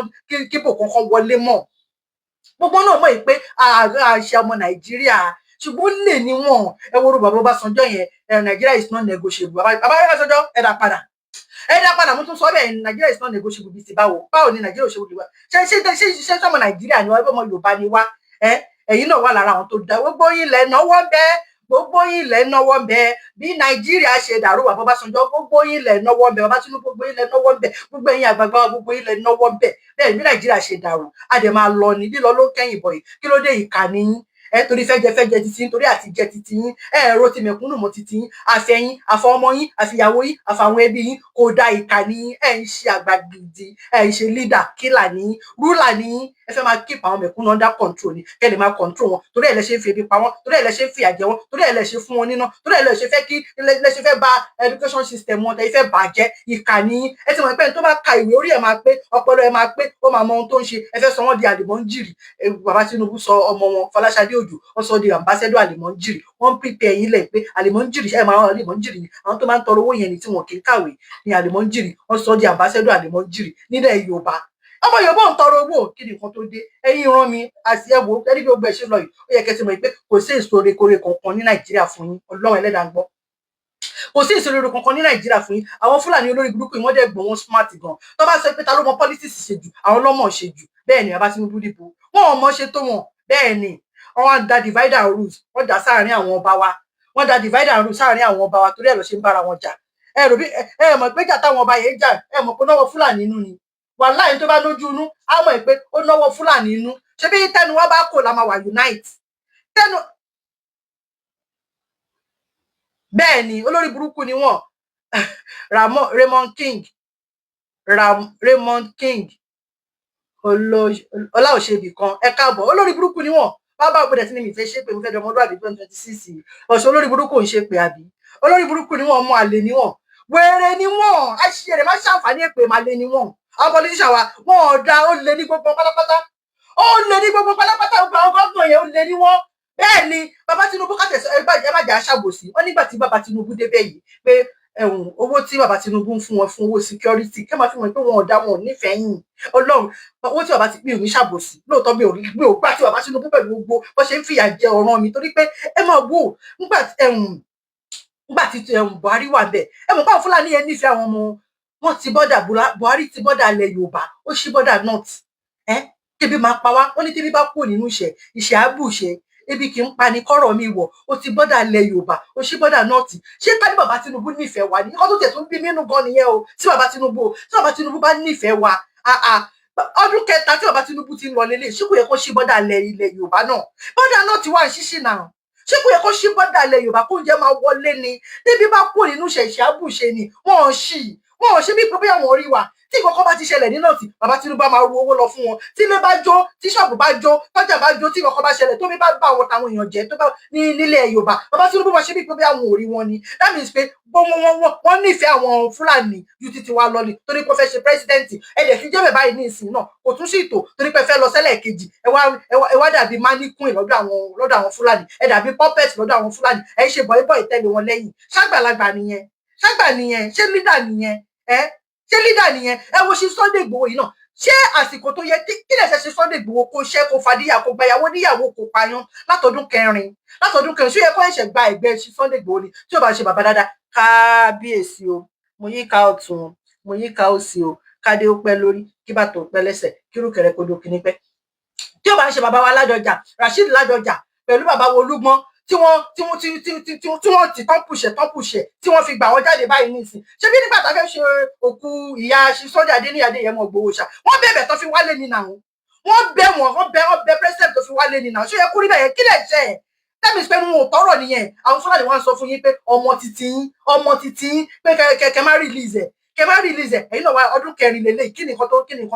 pé kíbò kankan wọlé mọ́. Gbogbo náà mọ̀ pé àṣẹ ọmọ Nàìjíríà, ṣùgbọ́n lè ní wọn. Ẹ wo bàbá Ọbásanjọ́ yẹn. Ẹ Nàìjíríà is not negotiable. Bàbá Ọbásanjọ́, ẹ dá padà, ẹ dá padà. Mo tún sọ bẹ́ẹ̀, Nàìjíríà is not negotiable bíi ti báwo? Báwo ni Nàìjíríà ò ṣe wọlé wa? Ṣé sọmọ Nàìjíríà ni wá? Ọmọ Yorùbá ni wá. Ẹ ẹ̀yin náà wà lára àwọn tó dá. Gbogbo yín lẹ náwó bẹ́ẹ̀, gbogbo yín lẹ náwó bẹ́ẹ̀ bí Nàìjíríà ṣe dàrú. Bàbá Ọbásanjọ́, gbogbo yín lẹ náwó bẹ́ẹ̀. Bàbá Tinubu, gbogbo yín lẹ náwó bẹ́ẹ̀. Gbogbo ẹ̀yin àgbààgbà, gbogbo yín lẹ náwó bẹ́ẹ̀. Bẹ́ẹ̀ bí Nàìjíríà ṣe dàrú, a dẹ̀ máa lọ ní lílọ ló kẹ́yìn bọ̀ yìí. Kí ló dé? Ìkànnì yín ẹ torí fẹ́jẹ fẹ́jẹ títí yín, torí àti jẹ títí yín, ẹ ẹ̀rọ ti mẹ̀kúnnù mọ́ títí yín, àfẹ̀yìn, àfọ ọmọ yín, àfìyàwó yín, àfàwọn ẹbí yín. Kò da. Ìkà ní yín. Ẹ ń ṣe àgbà gidi, ẹ ń ṣe leader, killer ní yín, ruler ní yín. Ẹ fẹ́ máa keep àwọn mẹ̀kúnnù under control ni, kẹ́ lè máa control wọn. Torí ẹ̀ lẹ ṣe ń fi ebi pa wọ́n, torí ẹ̀ lẹ ṣe ń fìyà jẹ wọ́n, torí ẹ̀ lẹ ṣe fún wọn níná, torí ẹ̀ lẹ ṣe fẹ́ kí lẹ ṣe fẹ́ bà education system wọn, tẹ fẹ́ bàjẹ́. Ìkà ní yín. Ẹ ti mọ̀ pé ẹni tó bá ka ìwé, orí ẹ̀ máa pé, ọpọlọ ẹ̀ máa pé, ó máa mọ ohun tó ń ṣe. Ẹ fẹ́ sọ wọ́n di àlìmọ́ńjìrì. Bàbá Tinubu sọ ọmọ wọn Fọláṣadé Òjò, wọ́n sọ di ambassador àlìmọ́ńjìrì. Wọ́n ń prepare yín lẹ̀ pé àlìmọ́ńjìrì, ṣe é máa àlìmọ́ńjìrì ni àwọn tó máa ń tọrọ owó yẹn ni, tí wọn kì í kàwé ni àlìmọ́ńjìrì. Wọ́n sọ di ambassador àlìmọ́ńjìrì nílẹ̀ Yorùbá. Ọmọ Yorùbá ń tọrọ owó. Kí ni nǹkan tó dé? Ẹ̀yin rán mi àti ẹ wo ẹni bí gbogbo ẹ ṣe lọ yìí, ó yẹ kẹ́ ti mọ̀ pé kò sí èso rekore kankan ní Nàìjíríà fún yín. Ọlọ́run Ẹlẹ́dàá ń gbọ́, kò sí èso rere kankan ní Nàìjíríà fún yín. Àwọn Fúlàní olórí burúkú yìí, wọ́n dẹ̀ gbọ́n, wọn smart gan. Tó bá sọ pé ta ló mọ politics ṣe jù, àwọn lọ́mọ ṣe jù. Bẹ́ẹ̀ ni bàbá Tinubu dìbò, wọn ò mọ ṣe tó wọn. Bẹ́ẹ̀ ni wọ́n wá da divide and rule, wọ́n dà sáàárín àwọn ọba wa, wọ́n da divide and rule sáàárín àwọn ọba wa. Torí ẹ̀ ló ṣe ń bára wọn jà. Ẹ rò bí ẹ mọ̀ pé jà táwọn ọba yẹn jà, ẹ mọ̀ pé náwó Fúlàní inú ni. Wàláhì, tó bá lójú inú á mọ̀ pé ó náwó Fúlàní inú. Ṣé bí tẹnu wa bá kò la máa wà unite tẹnu. Bẹ́ẹ̀ ni, olórí burúkú ni wọ́n. Raymond King, Raymond King Ọláòṣèbí kan, ẹ káàbọ̀. Olórí burúkú ni wọ́n. Bàbá ògbódẹ tí ni mi fẹ́ ṣe pé mo fẹ́ di ọmọlúwàbí 2026. Ọ̀ṣọ́ olórí burúkú ń ṣe pé àbí olórí burúkú ni wọ́n, ọmọ àlè ni wọ́n, wèrè ni wọ́n, àṣìṣe má ṣàǹfààní èpè màlè ni wọ́n. Àwọn politician wa, wọn ò da. Ó lé ní gbogbo pátápátá, ó lé ní gbogbo pátápátá. Gbogbo àwọn gómìnà yẹn, ó lé ní wọn. Bẹ́ẹ̀ ni bàbá Tinubu kàtẹ ẹ má jà ṣàbòsí wọn. Nígbà tí bàbá Tinubu débẹ̀ yìí, pé ẹ̀hún owó tí bàbá Tinubu ń fún wọn fún owó security, kí ẹ máa fi mọ̀ pé wọn ò dá, wọn ò nífẹ̀ẹ́ yìn Ọlọ́run. Owó tí bàbá ti mi ò ní ṣàbòsí lóòótọ́, mi ò gbà tí bàbá Tinubu pẹ̀lú gbogbo bó ṣe ń fìyà jẹ ọ̀ràn mi, torí pé ẹ máa wò, nígbà tí Buhari wà bẹ́ẹ̀, ẹ mọ̀ báwọn Fúlàní yẹn nífẹ̀ẹ́ àwọn ọmọ wọn. Ti border, Buhari ti border ilẹ̀ Yorùbá, ó ṣí border north. Ẹ kébi máa pa wá. Wọ́n ní tébi bá kúrò nínú ìṣẹ́, ìṣẹ́ á bùṣe. Ebi kì í pa ni kọ́rọ̀ mi wọ̀. Ó ti border ilẹ̀ Yorùbá, ó ṣí border north. Ṣé ká ní bàbá Tinubu nífẹ̀ẹ́ wa ní? Nǹkan tó tẹ̀ tó ń bí mínú gan nìyẹn o. Tí bàbá Tinubu o, tí bàbá Tinubu bá nífẹ̀ẹ́ wa, ọdún kẹta tí bàbá Tinubu ti ń lọ lélẹ̀, ṣé kò yẹ kó ṣí border ilẹ̀ Yorùbá náà? Border north wà ń ṣíṣì náà. Ṣé kò yẹ kó ṣí border ilẹ̀ Yorùbá, kó oúnjẹ máa wọlé ni? Débi bá kúrò nínú ìṣẹ̀ṣẹ̀ àbùṣe ni. Wọ́n ò ṣì, wọn ò ṣe bí pé bóyá wọn rí wa. Tí nǹkan kan bá ti ṣẹlẹ̀ ní north, bàbá Tinubu bá máa ru owó lọ fún wọn. Tí ilé bá jó, tí ṣọ́ọ̀bù bá jó, tọ́jà bá jó, tí nǹkan kan bá ṣẹlẹ̀, tómi bá bá àwọn táwọn èèyàn jẹ́ tó bá ní nílẹ̀ Yorùbá, bàbá Tinubu máa ṣe bí pé bóyá wọn ò rí wọn ni. That means pé wọ́n wọ́n nífẹ̀ẹ́ àwọn Fúlàní ju títí wa lọ ni, torí pé ó fẹ́ ṣe president. Ẹ dẹ̀ fi jẹ́bẹ̀ báyìí ní ìsìn náà, kò tún sí ìtò, torí pé fẹ́ lọ sẹ́lẹ̀ kejì. Ẹ wá dàbí mannequin lọ́dọ̀ àwọn Fúlàní, ẹ dàbí puppet lọ́dọ̀ àwọn Fúlàní, ẹ ṣe bọ̀ìbọ̀ì tẹ́lẹ̀ wọn lẹ́yìn. Ṣàgbàlagbà nìyẹn? Ṣàgbà nìyẹn? Ṣé leader nìyẹn? Ẹ ṣé leader nìyẹn? Ẹ wo ṣe Sunday Igboho yìí náà, ṣé àsìkò tó yẹ kí lè ṣe ṣe Sunday Igboho, kó ṣe kó fàdíyà, kó gbayàwó níyàwó, kó payán látọdún kẹrin, ṣé yẹ kó ẹ̀ṣẹ̀ gba ẹ̀gbẹ́ ṣe Sunday Igboho ni? Tí ó bá ṣe bàbá dáadáa, kábíyèsí o. Mo yí ká ọ̀tún o, mo yí ká òsì o, kádé ó pẹ́ lórí, kí bàtà ó pẹ́ lẹ́sẹ̀, kírùkẹ̀rẹ̀ kó dókínní pẹ́. Tí ó bá ń ṣe bàbá wa Ládọjà, Rasheed Ládọjà, pẹ̀lú bàbá wo Olúgbọ́n. Tí wọ́n tí wọ́n tí tí tí tí tí wọ́n ti tán pùṣẹ̀ tán pùṣẹ̀ tí wọ́n fi gbà wọ́n jáde báyìí nísìn. Ṣebí nígbà tá a fẹ́ ṣe òkú ìyá Sunday Adéníyì Adéyẹmọ Ìgbòho ṣá, wọ́n bẹ̀bẹ̀ tó fi wálé ní nàá. Wọ́n bẹ̀ wọ́n, wọ́n bẹ̀ president tó fi wálé ní nàá. Ṣé yẹ kó rí bẹ́ẹ̀? Kí lẹ̀ ṣe ẹ̀ tẹ́mi pé wọn ò tọrọ nìyẹn. Àwọn Fúlàní wọn sọ fún yín pé ọmọ titi yín, ọmọ titi yín, pé kẹ má release ẹ, kẹ má release ẹ. Ẹ̀yin náà wá ọdún 4 lélẹ̀. Kí ni nǹkan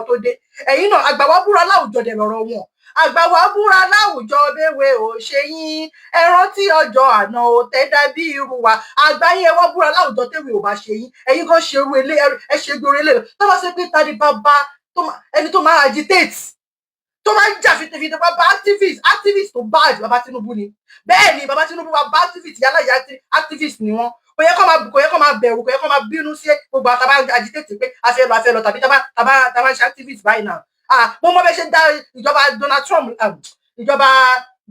tó dé? Ẹ̀yin náà, àgbà wa búra láwùjọ dẹ̀ lọ́rọ̀ wọn. Àgbà wa búra láwùjọ béwé ò ṣe yín, ẹ rántí ọjọ́ àná ò tẹ́ dàbí irú wa. Àgbà yín, ẹ wá búra láwùjọ téwé ò bá ṣe yín. Ẹ̀yin kan ṣe irú ilé ẹ ṣe gbòòrò ilé tó bá ṣe pé ta ni bàbá ẹni tó máa agitate, tó máa ń jà fitafita, bàbá activist, activist tó bad, bàbá Tinubu ni. Bẹ́ẹ̀ ni, bàbá Tinubu, bàbá activist, yálà ìyá activist ni wọ́n. Kò yẹ kó máa bẹ̀rù, kò yẹ kó máa bínú sí gbogbo àtàbà agitate pé a fẹ́ lọ, a fẹ́ lọ, tàbí tàbá ṣe activist báyìí náà. Ah, mo mọ bẹ ṣe dá ìjọba Donald Trump, ìjọba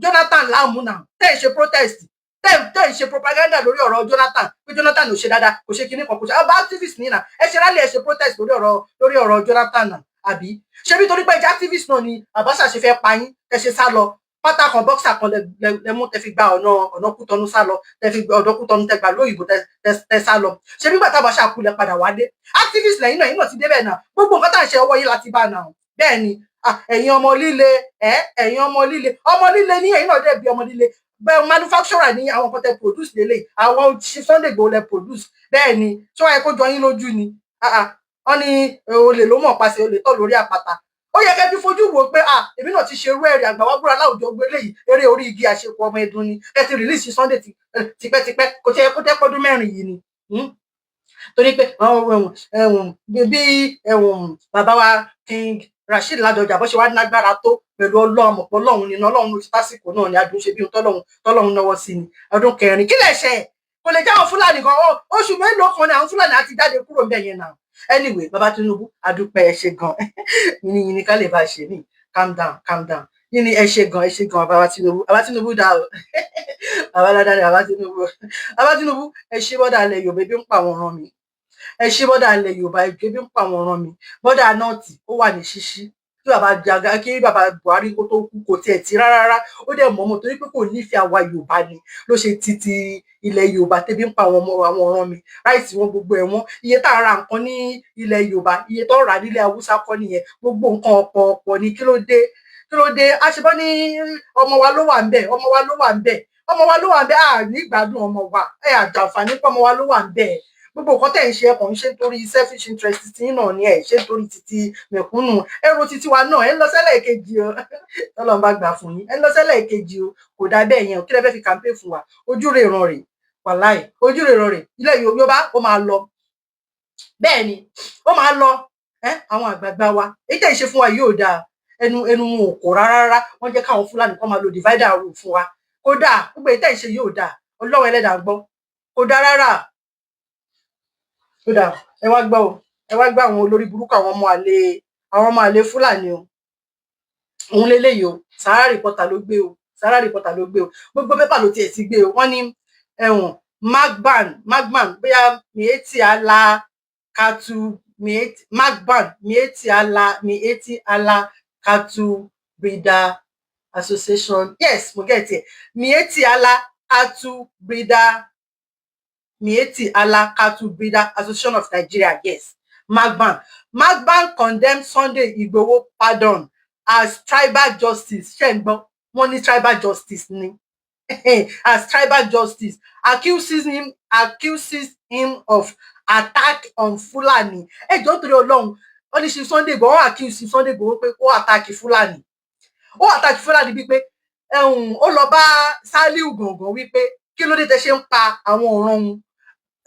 Jonathan láàmú náà. Tẹ́ ẹ̀ ṣe protest, tẹ́ ẹ̀ ṣe propaganda lórí ọ̀rọ̀ Jonathan, pé Jonathan ò ṣe dáadáa, kò ṣe kinní kan, kò ṣe. Ọba activist ní náà, ẹ ṣe rally, ẹ ṣe protest lórí ọ̀rọ̀ Jonathan náà. Àbí ṣé bí torí pé ẹ jẹ́ activist náà ni Abacha ṣe fẹ́ pa yín, tẹ́ ṣe sá lọ? Pátá kan, boxer kan lẹ mú, tẹ́ fi gba ọ̀nà Kútọ́nù sá lọ, tẹ́ fi gba ọ̀nà Kútọ́nù, tẹ́ gbà lóyìnbó, tẹ́ sá lọ. Ṣé bí gbàtà Abacha kú lẹ padà wálé? Activist lẹ́yìn náà, ẹ̀yin náà ti débẹ̀ náà. Gbogbo nǹkan tá à ń ṣe, ọwọ́ yín láti bá náà. Bẹ́ẹ̀ ni. Ẹ̀yin ọmọ líle, ẹ ẹ̀yin ọmọ líle, ọmọ líle ní ẹ̀yin náà dẹ̀ bí ọmọ líle bẹ́ẹ̀. Manufacturer ní àwọn nǹkan tẹ́ produce lélẹ̀, àwọn Sunday Igboho lẹ produce. Bẹ́ẹ̀ ni. Tí wọ́n yẹ kó jọ yín lójú ni? Wọ́n ní olè ló mọ̀ pàṣẹ olè tọ̀ lórí àpáta. Ó yẹ kẹ́ fi fojú wò pé, ah, èmi náà ti ṣe irú ẹ̀rì. Àgbà wá búra láwùjọ gbé léyìí, eré orí igi àṣepọ̀ ọmọ ẹdun ni. Ẹ ti release Sunday tipẹ́tipẹ́, kò tí ẹ kó tẹ́pọ́dún 4 yìí ni. Torí pé ẹ̀wọ̀n bí ẹ̀wọ̀n bàbá wa King Rasheed Ládọjà bó ṣe wá lágbára tó pẹ̀lú Ọlọ́run, mọ̀pọ̀ Ọlọ́run nínú Ọlọ́run ló ti tásìkò náà ni adùn ṣe bí ohun tọ́lọ́run náwó sí ni. Ọdún 4, kí lè ṣe kò lè jáwọn Fúlàní kan oṣù mélòó kan ní àwọn Fúlàní àti jáde kúrò ń bẹ̀ yẹn náà. Anyway, bàbá Tinubu, adúpẹ́, ẹ ṣe gan. Yìnyín ní ká lè bá ṣe mí. Calm down, calm down. Yìnyín, ẹ ṣe gan, ẹ ṣe gan. Bàbá Tinubu, bàbá Tinubu dá o, bàbá dáadáa ni bàbá Tinubu. Bàbá Tinubu, ẹ ṣe border ilẹ̀ Yorùbá, ebi ń pa àwọn ọ̀ràn mi. Ẹ ṣe border ilẹ̀ Yorùbá, ebi ń pa àwọn ọ̀ràn mi. Border North ó wà ní ṣíṣí. Kí bàbá jaga, kí bàbá Buhari kó tó kú, kò tiẹ̀ tí rárá rárá. Ó dẹ̀ mọ̀ọ́mọ̀ torí pé kò nífẹ̀ẹ́ àwa Yorùbá ni ló ṣe títí ilẹ̀ Yorùbá. Tẹ́bí ń pa àwọn ọmọ, àwọn ọ̀ràn mi. Rice wọn, gbogbo ẹ̀ wọ́n. Iye tá a ra nǹkan ní ilẹ̀ Yorùbá, iye tó ń rà nílẹ̀ Haúsá kọ́ nìyẹn. Gbogbo nǹkan ọ̀pọ̀ ọ̀pọ̀ ni. Kí ló dé? Kí ló dé? Àṣebọ́ ní ọmọ wa ló wà ń bẹ̀, ọmọ wa ló wà ń bẹ̀, ọmọ wa ló wà ń bẹ̀. À ní ìgbádùn ọmọ wa, ẹ àjàǹfààní pé ọmọ wa ló wà ń bẹ̀. Gbogbo nǹkan tẹ̀ ń ṣe, ẹ̀kọ́ ń ṣe nítorí selfish interest tí náà ni ẹ̀ ṣe, nítorí títí mẹ̀kúnnù ẹrù títí wa náà. Ẹ̀ ń lọ sẹ́lẹ̀ kejì o, tọ́lọ́run bá gbà fún yín, ẹ̀ ń lọ sẹ́lẹ̀ kejì o. Kò dá bẹ́ẹ̀ yẹn o. Kí lẹ fẹ́ fi campaign fún wa? Ojú rẹ̀ ràn rè, wàláì, ojú rẹ̀ ràn rè. Ilẹ̀ Yorùbá ó máa lọ. Bẹ́ẹ̀ ni, ó máa lọ. Ẹ́ àwọn àgbààgbà wa, èyí tẹ̀ ń ṣe fún wa yóò dáa. Ẹnu wọn ò kò rárá rárá. Wọ́n jẹ́ káwọn Fúlàní kan máa lo divider rule fún wa. Kódà gbogbo èyí tẹ̀ ń ṣe yóò dáa. Ọlọ́run ẹlẹ́dàá gbọ́, kò dáa rárá. Kódà ẹ wá gbọ́ o, ẹ wá gbọ́ àwọn olórí burúkú, àwọn ọmọ àlè Fúlàní o. Òun leléyìí o. Sahara Reporter ló gbé o, Sahara Reporter ló gbé o. Gbogbo pépà ló tiẹ̀ ti gbé o. Wọ́n ní ẹ̀wọ̀n Macban, Macban, bóyá Miyetti Allah Cattle, Miyetti, Macban, Miyetti Allah, Miyetti Allah Cattle Breeder Association. Yes, mo get it. Miyetti Allah Cattle Breeder, Miyetti Allah Cattle Breeder Association of Nigeria. Yes, Macban. Macban condemned Sunday Igboho pardon as tribal justice. Ṣé ń gbọ́? Wọ́n ní tribal justice ni, as tribal justice, accuses him of attack on Fulani. Ẹ jọ̀ọ́, nítorí Ọlọ́run, wọ́n ní ṣe Sunday Igboho, wọ́n accuse Sunday Igboho pé ó attack Fulani, ó attack Fulani, bíi pé ó lọ bá Saliu Gàngán wípé kí ló dé tẹ ṣe ń pa àwọn ọ̀ràn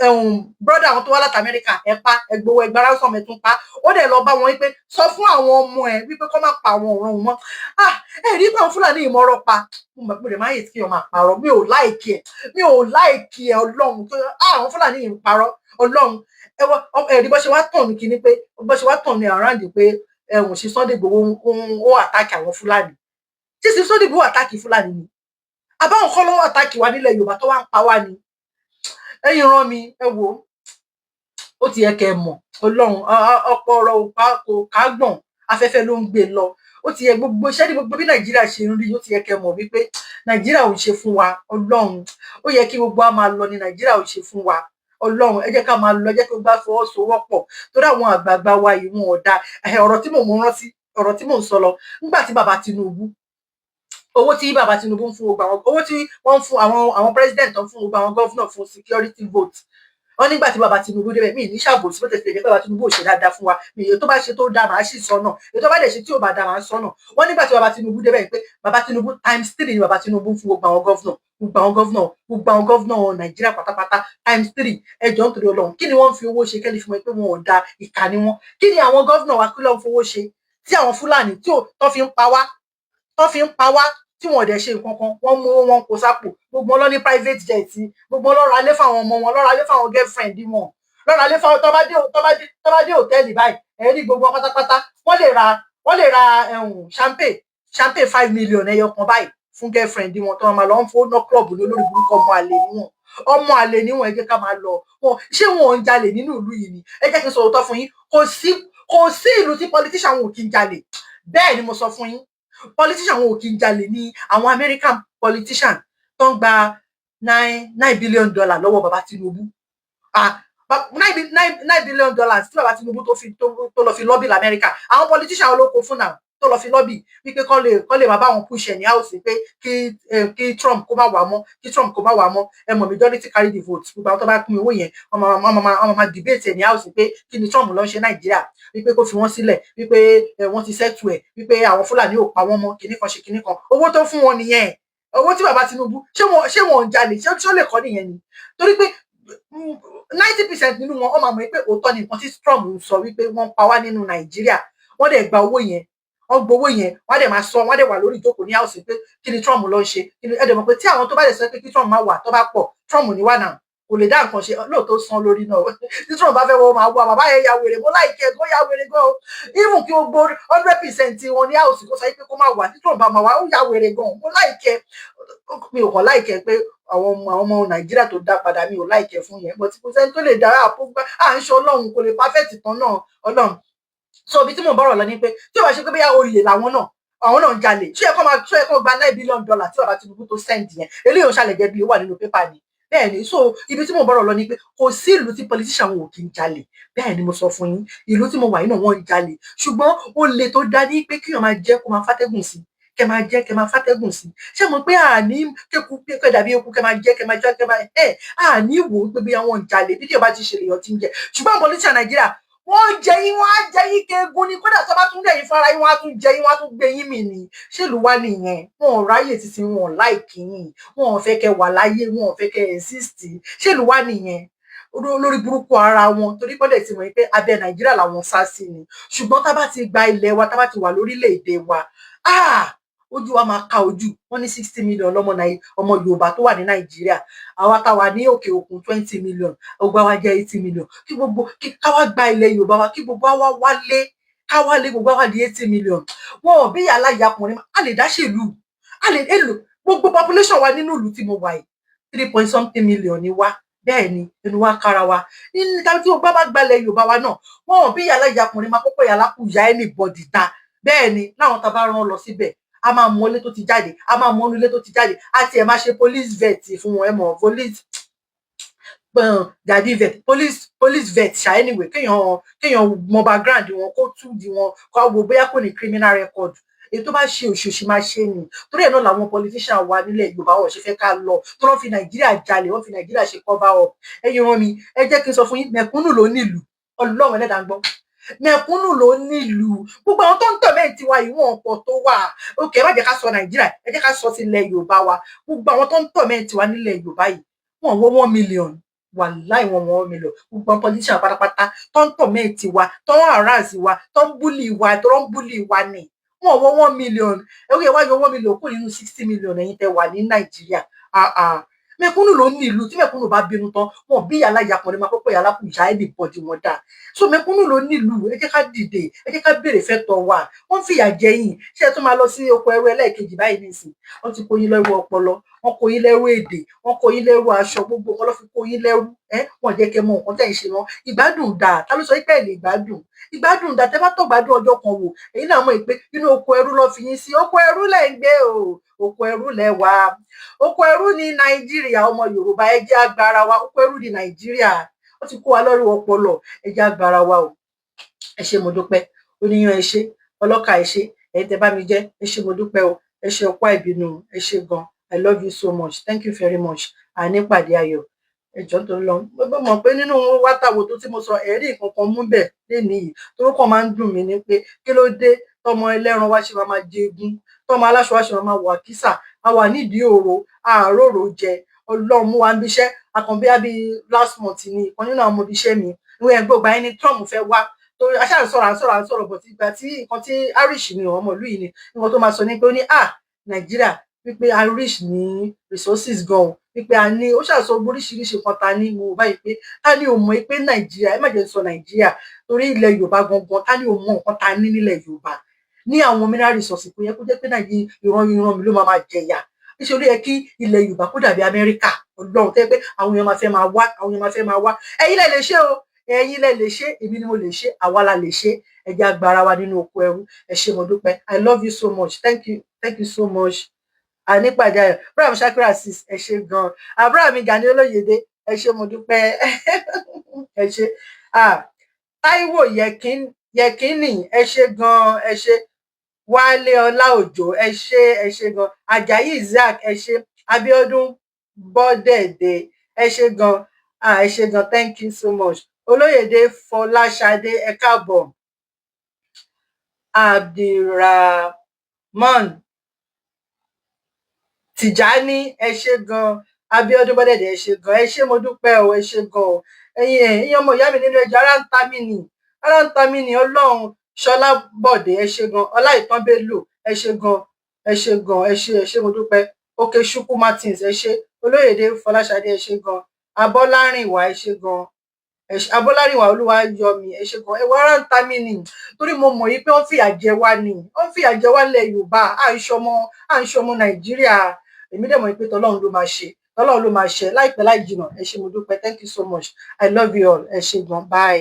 òun, brother àwọn tó wá láti Amẹ́ríkà. Ẹ pa, ẹ gbowó, ẹgbàá ransom, ẹ tún pa. Ó dẹ̀ lọ bá wọn wípé sọ fún àwọn ọmọ ẹ wípé kó má pa àwọn ọ̀ràn òun mọ́. Ah, ẹ rí pé àwọn Fúlàní ìmọ̀rọ̀ pa. Mo mọ̀ pé lè má yè kí wọ́n máa parọ́. Mi ò like ẹ̀, mi ò like ẹ̀. Ọlọ́run tó, ah, àwọn Fúlàní yìí ń parọ́. Ọlọ́run, ẹ wọ ẹ rí bó ṣe wá tàn mí kíní, pé bó ṣe wá tàn mí around pé ẹ̀wọ̀n ṣe Sunday Igboho ó attack àwọn Fúlàní. Ṣé ṣe Sunday Igboho attack Fúlàní ni? Àbáwọn kọ́ lọ́wọ́ attack wa nílẹ̀ Yorùbá tó wá ń pa wá ni? Ẹ̀yin rán mi, ẹ wò ó, ti yẹ kẹ́ ẹ mọ̀. Ọlọ́run, ọ̀pọ̀ ọ̀rọ̀ kò kágbọ̀n, afẹ́fẹ́ ló ń gbé lọ. Ó ti yẹ gbogbo iṣẹ́ ní gbogbo bí Nàìjíríà ṣe ń rí. Ó ti yẹ kẹ́ mọ̀ wípé Nàìjíríà ò ń ṣe fún wa. Ọlọ́run, ó yẹ kí gbogbo wa máa lọ ní. Nàìjíríà ò ṣe fún wa. Ọlọ́run, ẹ jẹ́ ká máa lọ, ẹ jẹ́ kí gbogbo wa fọwọ́sowọ́pọ̀, torí àwọn àgbààgbà wa yìí, wọn ò dáa. Ọ̀rọ̀ tí mò ń rántí, ọ̀rọ̀ tí mò ń sọ lọ nígbà tí bàbá Tinubu, owó tí bàbá Tinubu ń fún gbogbo àwọn, owó tí wọ́n ń fún àwọn president, tó ń fún gbogbo àwọn governor fún security vote wọ́n nígbà tí bàbá Tinubu débẹ̀. Mí ní ṣàbòsí, bó tẹ̀sí jẹ́ pé bàbá Tinubu ò ṣe dáadáa fún wa. Mi èyí tó bá ṣe tó dáa, màá sì sọ náà. Èyí tó bá dẹ̀ ṣe tí ò bá dáa, màá sọ náà. Wọ́n nígbà tí bàbá Tinubu débẹ̀ pé bàbá Tinubu, times three ni bàbá Tinubu fún gbogbo àwọn governor, gbogbo àwọn governor, gbogbo àwọn governor Nàìjíríà pátápátá, times three. Ẹ jọ̀ọ́, nítorí Ọlọ́run, kí ni wọ́n ń fi owó ṣe? Kẹ́lí fún wọn pé wọn ò da, ìkà ni wọ́n. Kí ni àwọn governor wa, kí ló ń fowó ṣe tí àwọn Fúlàní tí ò tó fi ń pa wá, tó fi ń pa wá, tí wọn ò dẹ̀ ṣe nǹkan kan? Wọ́n mú owó wọn kó sápò. Gbogbo wọn lọ ní private jet, gbogbo wọn lọ ra ilé fáwọn ọmọ wọn, lọ ra ilé fáwọn girlfriend wọn, lọ ra ilé fáwọn. Tó bá dé hòtẹ́ẹ̀lì báyìí, ẹ rí gbogbo wọn pátápátá. Wọ́n lè ra champagne 5 million ẹyọ kan báyìí fún girlfriend wọn tó máa lọ ń fowó ná club ní. Olórí burúkú, ọmọ àlè níwọ̀n, ọmọ àlè níwọ̀n. Ẹ jẹ́ ká máa lọ. Wọn ṣé wọn ò ń jalè nínú ìlú yìí ni? Ẹ jẹ́ kí n sọ òótọ́ fún yín. Kò sí ìlú tí politician wọn ò kí ń jalè. Bẹ́ẹ̀ ni mo sọ fún yín, politician wọn ò kí ń jalè. Ní àwọn American politician tó ń gba $9 billion lọ́wọ́ bàbá Tinubu, ah, $9 billion tí bàbá Tinubu tó fi tó lọ fi lobby lamẹ́ríkà, àwọn politician olóko fún náà tó lọ fi lobby wípé kọ́ lè máa bá wọn push ẹ̀ ní house pé kí Trump kó má wà mọ́, kí Trump kó má wà mọ́. Ẹ mọ̀, majority carry the vote. Gbogbo àwọn tó bá pín owó yẹn, wọ́n máa debate ẹ̀ ní house pé kí ni Trump lọ ń ṣe Nàìjíríà, wípé kó fi wọ́n sílẹ̀, wípé wọ́n ti settle ẹ̀, wípé àwọn Fúlàní ò pa wọ́n mọ́, kinní kan ṣe kinní kan. Owó tó fún wọn nìyẹn, owó tí bàbá Tinubu. Ṣé wọn ń jalè? Ṣé ó lè kọ́ nìyẹn ni? Torí pé 90% nínú wọn, wọ́n máa mọ̀ pé òótọ́ ni nǹkan tí Trump ń sọ, wípé wọ́n ń pa wá nínú Nàìjíríà. Wọ́n dẹ̀ gba owó yẹn, wọ́n gbowó yẹn, wọ́n dẹ̀ máa sọ, wọ́n dẹ̀ wà lórí ìjókòó ní house pé kí ni Trump lọ ń ṣe, kí ni. Ẹ dẹ̀ mọ̀ pé tí àwọn tó bá dẹ̀ sọ pé kí Trump máa wà tó bá pọ̀, Trump ní wà náà, kò lè dá nǹkan ṣe. Lóòótọ́ san lórí náà, tí Trump bá fẹ́ wọ́n máa wá. Bàbá yẹn ya wèrè, mo like ẹ̀ kó ya wèrè gan o. Even kí gbogbo 100% wọn ní house kó sọ pé kó má wà, tí Trump bá máa wá, ó ya wèrè gan. Mo like ẹ̀. Mi ò kàn like ẹ̀ pé àwọn ọmọ Nàìjíríà tó dá padà, mi ò like ẹ̀ fún yẹn, but kò sẹ́ni tó lè dára àpò à ń ṣe. Ọlọ́run kò lè perfect tán náà, Ọlọ́run. So ibi tí mò ń bọ̀rọ̀ lọ ni pé tí ó bá ṣe pé bóyá olè làwọn náà, àwọn náà ń jalè, ṣé ẹ kọ́ gba $9 billion tí bàbá Tinubu tó send yẹn? Eléyìí ò ṣàlẹ̀ jẹ́ bí ó wà nínú pépà ni. Bẹ́ẹ̀ ni. So ibi tí mò ń bọ̀rọ̀ lọ ni pé kò sí ìlú tí politician wọn ò kí ń jalè. Bẹ́ẹ̀ ni mo sọ fún yín. Ìlú tí mo wà yìí náà, wọ́n ń jalè, ṣùgbọ́n olè tó dá ní pé kíyàn máa jẹ́ kó máa fátẹ́gùn sí, kẹ máa jẹ́ kẹ máa fátẹ́gùn sí. Ṣé mo pé àní kéku kẹ dàbí eku, kẹ máa jẹ́ kẹ máa jẹ́ kẹ máa ẹ àní wò ó pé bí àwọn ń jalè, bí tí o bá ti ṣe lèèyàn ti ń jẹ. Ṣùgbọ́n àwọn politician Nàìjíríà, wọ́n jẹ yín, wọ́n á jẹ yín keegun ni. Kódà tó bá tún dẹ̀ yín fara yín, wọ́n á tún jẹ yín, wọ́n á tún gbé yín mì ní. Ṣé ìlú wa nìyẹn? Wọn ò ráyè títí, wọn ò like yín, wọn ò fẹ́ kẹ́ wà láyé, wọn ò fẹ́ kẹ́ exist. Ṣé ìlú wa nìyẹn? Lórí burúkú ara wọn, torí pọ́dẹ̀ ti mọ̀ pé abẹ́ Nàìjíríà làwọn sá sí ni. Ṣùgbọ́n tá bá ti gba ilẹ̀ wa, tá bá ti wà lórílẹ̀‐èdè wa, ah, ojú wa máa ka ojú wọn ní 60 million lọmọ ọmọ Yorùbá tó wà ní Nàìjíríà. Àwa tá wà ní òkè òkun, 20 million, ọgbà wa jẹ́ 80 million. Kí gbogbo kí káwá gba ilẹ̀ Yorùbá wa, kí gbogbo wa wálé, ká wálé, gbogbo wa di 80 million. Wọn ò bí yàrá ìyàkùnrin, a lè dá ṣèlú, a lè èlò gbogbo population wa nínú ìlú tí mo wà yìí. Three point something million ni wá. Bẹ́ẹ̀ ni inú wa kára wa nínú tí gbogbo bá gbalẹ̀ Yorùbá wa náà. Wọn ò bí yàrá ìyàkùnrin máa kọ́kọ́ yàrá kù ya anybody ta. Bẹ́ẹ̀ ni láwọn tá a bá rán lọ síbẹ̀, a máa mọ ilé tó ti jáde, a máa mọ ilé tó ti jáde. A tiẹ̀ máa ṣe police vet fún wọn. Ẹ mọ̀ police gàdí vet, police vet ṣá. Anyway, kéèyàn mọ background wọn, kó tú di wọn, kó wo bóyá kò ní criminal record. Èyí tó bá ṣe òṣòṣì máa ṣe ni. Torí ẹ̀ náà làwọn politician wa nílẹ̀ Yorùbá wọn ṣe fẹ́ ká lọ, tó lọ́n fi Nàìjíríà jalè, wọ́n fi Nàìjíríà ṣe cover up. Ẹ̀yin wọn mi, ẹ jẹ́ kí n sọ fún yín, mẹ̀kúnnù ló nílùú. Ọlọ́run ẹlẹ́dàá ń gbọ́, mẹ̀kúnnù ló nílùú. Gbogbo àwọn tó ń tọ̀ mẹ́rin tiwa yìí, wọn pọ̀ tó wà òkè. Ẹ má jẹ́ ká sọ Nàìjíríà, ẹ jẹ́ ká sọ ti ilẹ̀ Yorùbá wa. Gbogbo àwọn tó ń tọ̀ mẹ́rin tiwa nílẹ̀ Yorùbá yìí, wọn wọ 1 million. Wàláì, wọn wọ 1 million. Gbogbo àwọn politician pátápátá tó ń tọ̀ mẹ́rin tiwa, tó ń harass wa, tó ń bully wa, tó ń bully wa ni, wọn wọ 1 million. Ẹ wíyẹ wá yọ 1 million kúrò nínú 60 million ẹ̀yin tẹ́ wà ní Nàìjíríà. Mẹ̀kúnnù ló ní ìlú. Tí mẹ̀kúnnù bá bínú tán, wọn bí yàrá ìyàkùnrin máa kọ́kọ́ yàrá kù yá anybody wọn dá. So mẹ̀kúnnù ló ní ìlú. Ẹ jẹ́ ká dìde, ẹ jẹ́ ká béèrè fẹ́tọ̀ wa. Wọ́n fìyà jẹ yín. Ṣé ẹ tún máa lọ sí oko ẹrú ẹlẹ́ẹ̀kejì báyìí nísìn? Wọ́n ti kó yín lọ́wọ́ ọpọlọ. Wọ́n kó yín lẹ́rú èdè, wọ́n kó yín lẹ́rú aṣọ, gbogbo nǹkan ló fi kó yín lẹ́rú. Ẹ wọ́n jẹ́ kẹ́ mọ nǹkan tẹ́ ń ṣe mọ́. Ìgbádùn dà? Ta ló sọ pé ẹ lè gbádùn? Ìgbádùn dà? Tẹ́ bá tọ́ gbádùn ọjọ́ kan wò, èyí náà mọ̀ pé inú oko ẹrú ló fi yín sí. Oko ẹrú lẹ̀ ń gbé o, oko ẹrú lẹ̀ wá, oko ẹrú ní Nàìjíríà. Ọmọ Yorùbá, ẹ jẹ́ agbára wa. Oko ẹrú ní Nàìjíríà, ó ti kó wa lórí ọpọlọ. Ẹ jẹ́ agbára wa o. Ẹ ṣé, mo dúpẹ́. Oníyan, ẹ ṣé. Ọlọ́kà, ẹ ṣé. Ẹ̀yin tẹ́ bá mi jẹ́, ẹ ṣé, mo dúpẹ́ o. Ẹ ṣé ọkọ àìbínú, ẹ ṣé gan. I love you so much, thank you very much. Àní pàdé ayọ̀. Ẹ jọ̀ọ́, tó ń lọ, mo mọ̀ pé nínú wátàwò tó tí mo sọ, ẹ̀rí nǹkan kan mú bẹ̀ lénìí yìí, torí kan máa ń dùn mí ni pé kí ló dé tọmọ ẹlẹ́ran wá ṣe máa jẹ egun, tọmọ aláṣọ wá ṣe máa wọ àkísà? A wà nídìí òro, àáròrò jẹ. Ọlọ́run mú wa ń bíṣẹ́ àkànbí àbí last month ni ìkan nínú àwọn ọmọ ibiṣẹ́ mi ìwé ẹgbẹ́ ògbà yẹn ni Trump fẹ́ wá, torí aṣáà ń sọ̀rọ̀, à ń sọ̀rọ̀, à ń sọ̀rọ̀, but ìgbà tí nǹkan tí Irish ni, ọmọ ìlú yìí ni, nǹkan tó máa sọ ni pé ó ní, ah, Nàìjíríà, wípé a rich ní resources gan o, wípé a ní, ó ṣàṣọ oríṣiríṣi nǹkan ta ní. Mo báyìí pé ta ni ò mọ̀ pé Nàìjíríà, ẹ má jẹ́ sọ Nàìjíríà, torí ilẹ̀ Yorùbá gangan, ta ni ò mọ̀ nǹkan ta ní nílẹ̀ Yorùbá ní àwọn mineral resources? Kò yẹ kó jẹ́ pé Nàìjíríà, ìran ìran mi ló máa máa jẹyà. Níṣẹ́ ló yẹ kí ilẹ̀ Yorùbá kó dàbí Amẹ́ríkà. Ọlọ́run, tẹ́ pé àwọn èèyàn máa fẹ́ máa wá, àwọn èèyàn máa fẹ́ máa wá. Ẹ̀yin lẹ lè ṣe o, ẹ̀yin lẹ lè ṣe, èmi ni mo lè ṣe, àwa la lè ṣe. Ẹ jẹ́ agbára wa nínú oko ẹrú. Ẹ ṣé, mo dúpẹ́. I love you so much, thank you, thank you so much. Ànípàdé ayọ̀. Abraham Shakira sis, ẹ ṣé gan. Abraham Gani Olóyèdè, ẹ ṣé, mo dúpẹ́, ẹ ṣé. Ah, Táíwò Yẹkínì, ẹ ṣé gan, ẹ ṣé. Wálé Ọlá Òjó, ẹ ṣé, ẹ ṣé gan. Àjàyí Isaac, ẹ ṣé. Abíọ́dún Bọ́dẹ̀dẹ̀, ẹ ṣé gan. Ah, ẹ ṣé gan, thank you so much. Olóyèdè Fọláṣadé, ẹ káàbọ̀. Abdulrahman Tìjání, ẹ ṣé gan. Abíọ́dún Bọ́dẹ̀dẹ̀, ẹ ṣé gan, ẹ ṣé, mo dúpẹ́ o, ẹ ṣé gan o. Ẹ̀yin ẹ̀yin ọmọ ìyá mi nínú ẹjọ́, ara ń ta mí nì, ara ń ta mí nì. Ọlọ́run. Ṣọlá Bọ̀dé, ẹ ṣé gan. Ọláìtàn Bello, ẹ ṣé gan, ẹ ṣé gan, ẹ ṣé, ẹ ṣé, mo dúpẹ́. Okechukwu Martins, ẹ ṣé. Olóyèdè Fọláṣadé, ẹ ṣé gan. Abọ́lárìnwá, ẹ ṣé gan, ẹ ṣé. Abọ́lárìnwá Olúwayọ̀mí, ẹ ṣé gan. Ẹwọ, ara ń ta mí nì, torí mo mọ̀ yìí pé wọ́n fìyà jẹ wá ni, wọ́n fìyà jẹ wá nílẹ̀ Yorùbá. À ń ṣọmọ Nàìjíríà. Èmi dẹ̀ mọ̀ pé tọlọ́run ló máa ṣe, tọlọ́run ló máa ṣe láìpẹ́ láì jìnà. Ẹ ṣé, mo dúpẹ́, thank you so much, I love you all. Ẹ ṣé gan, bye.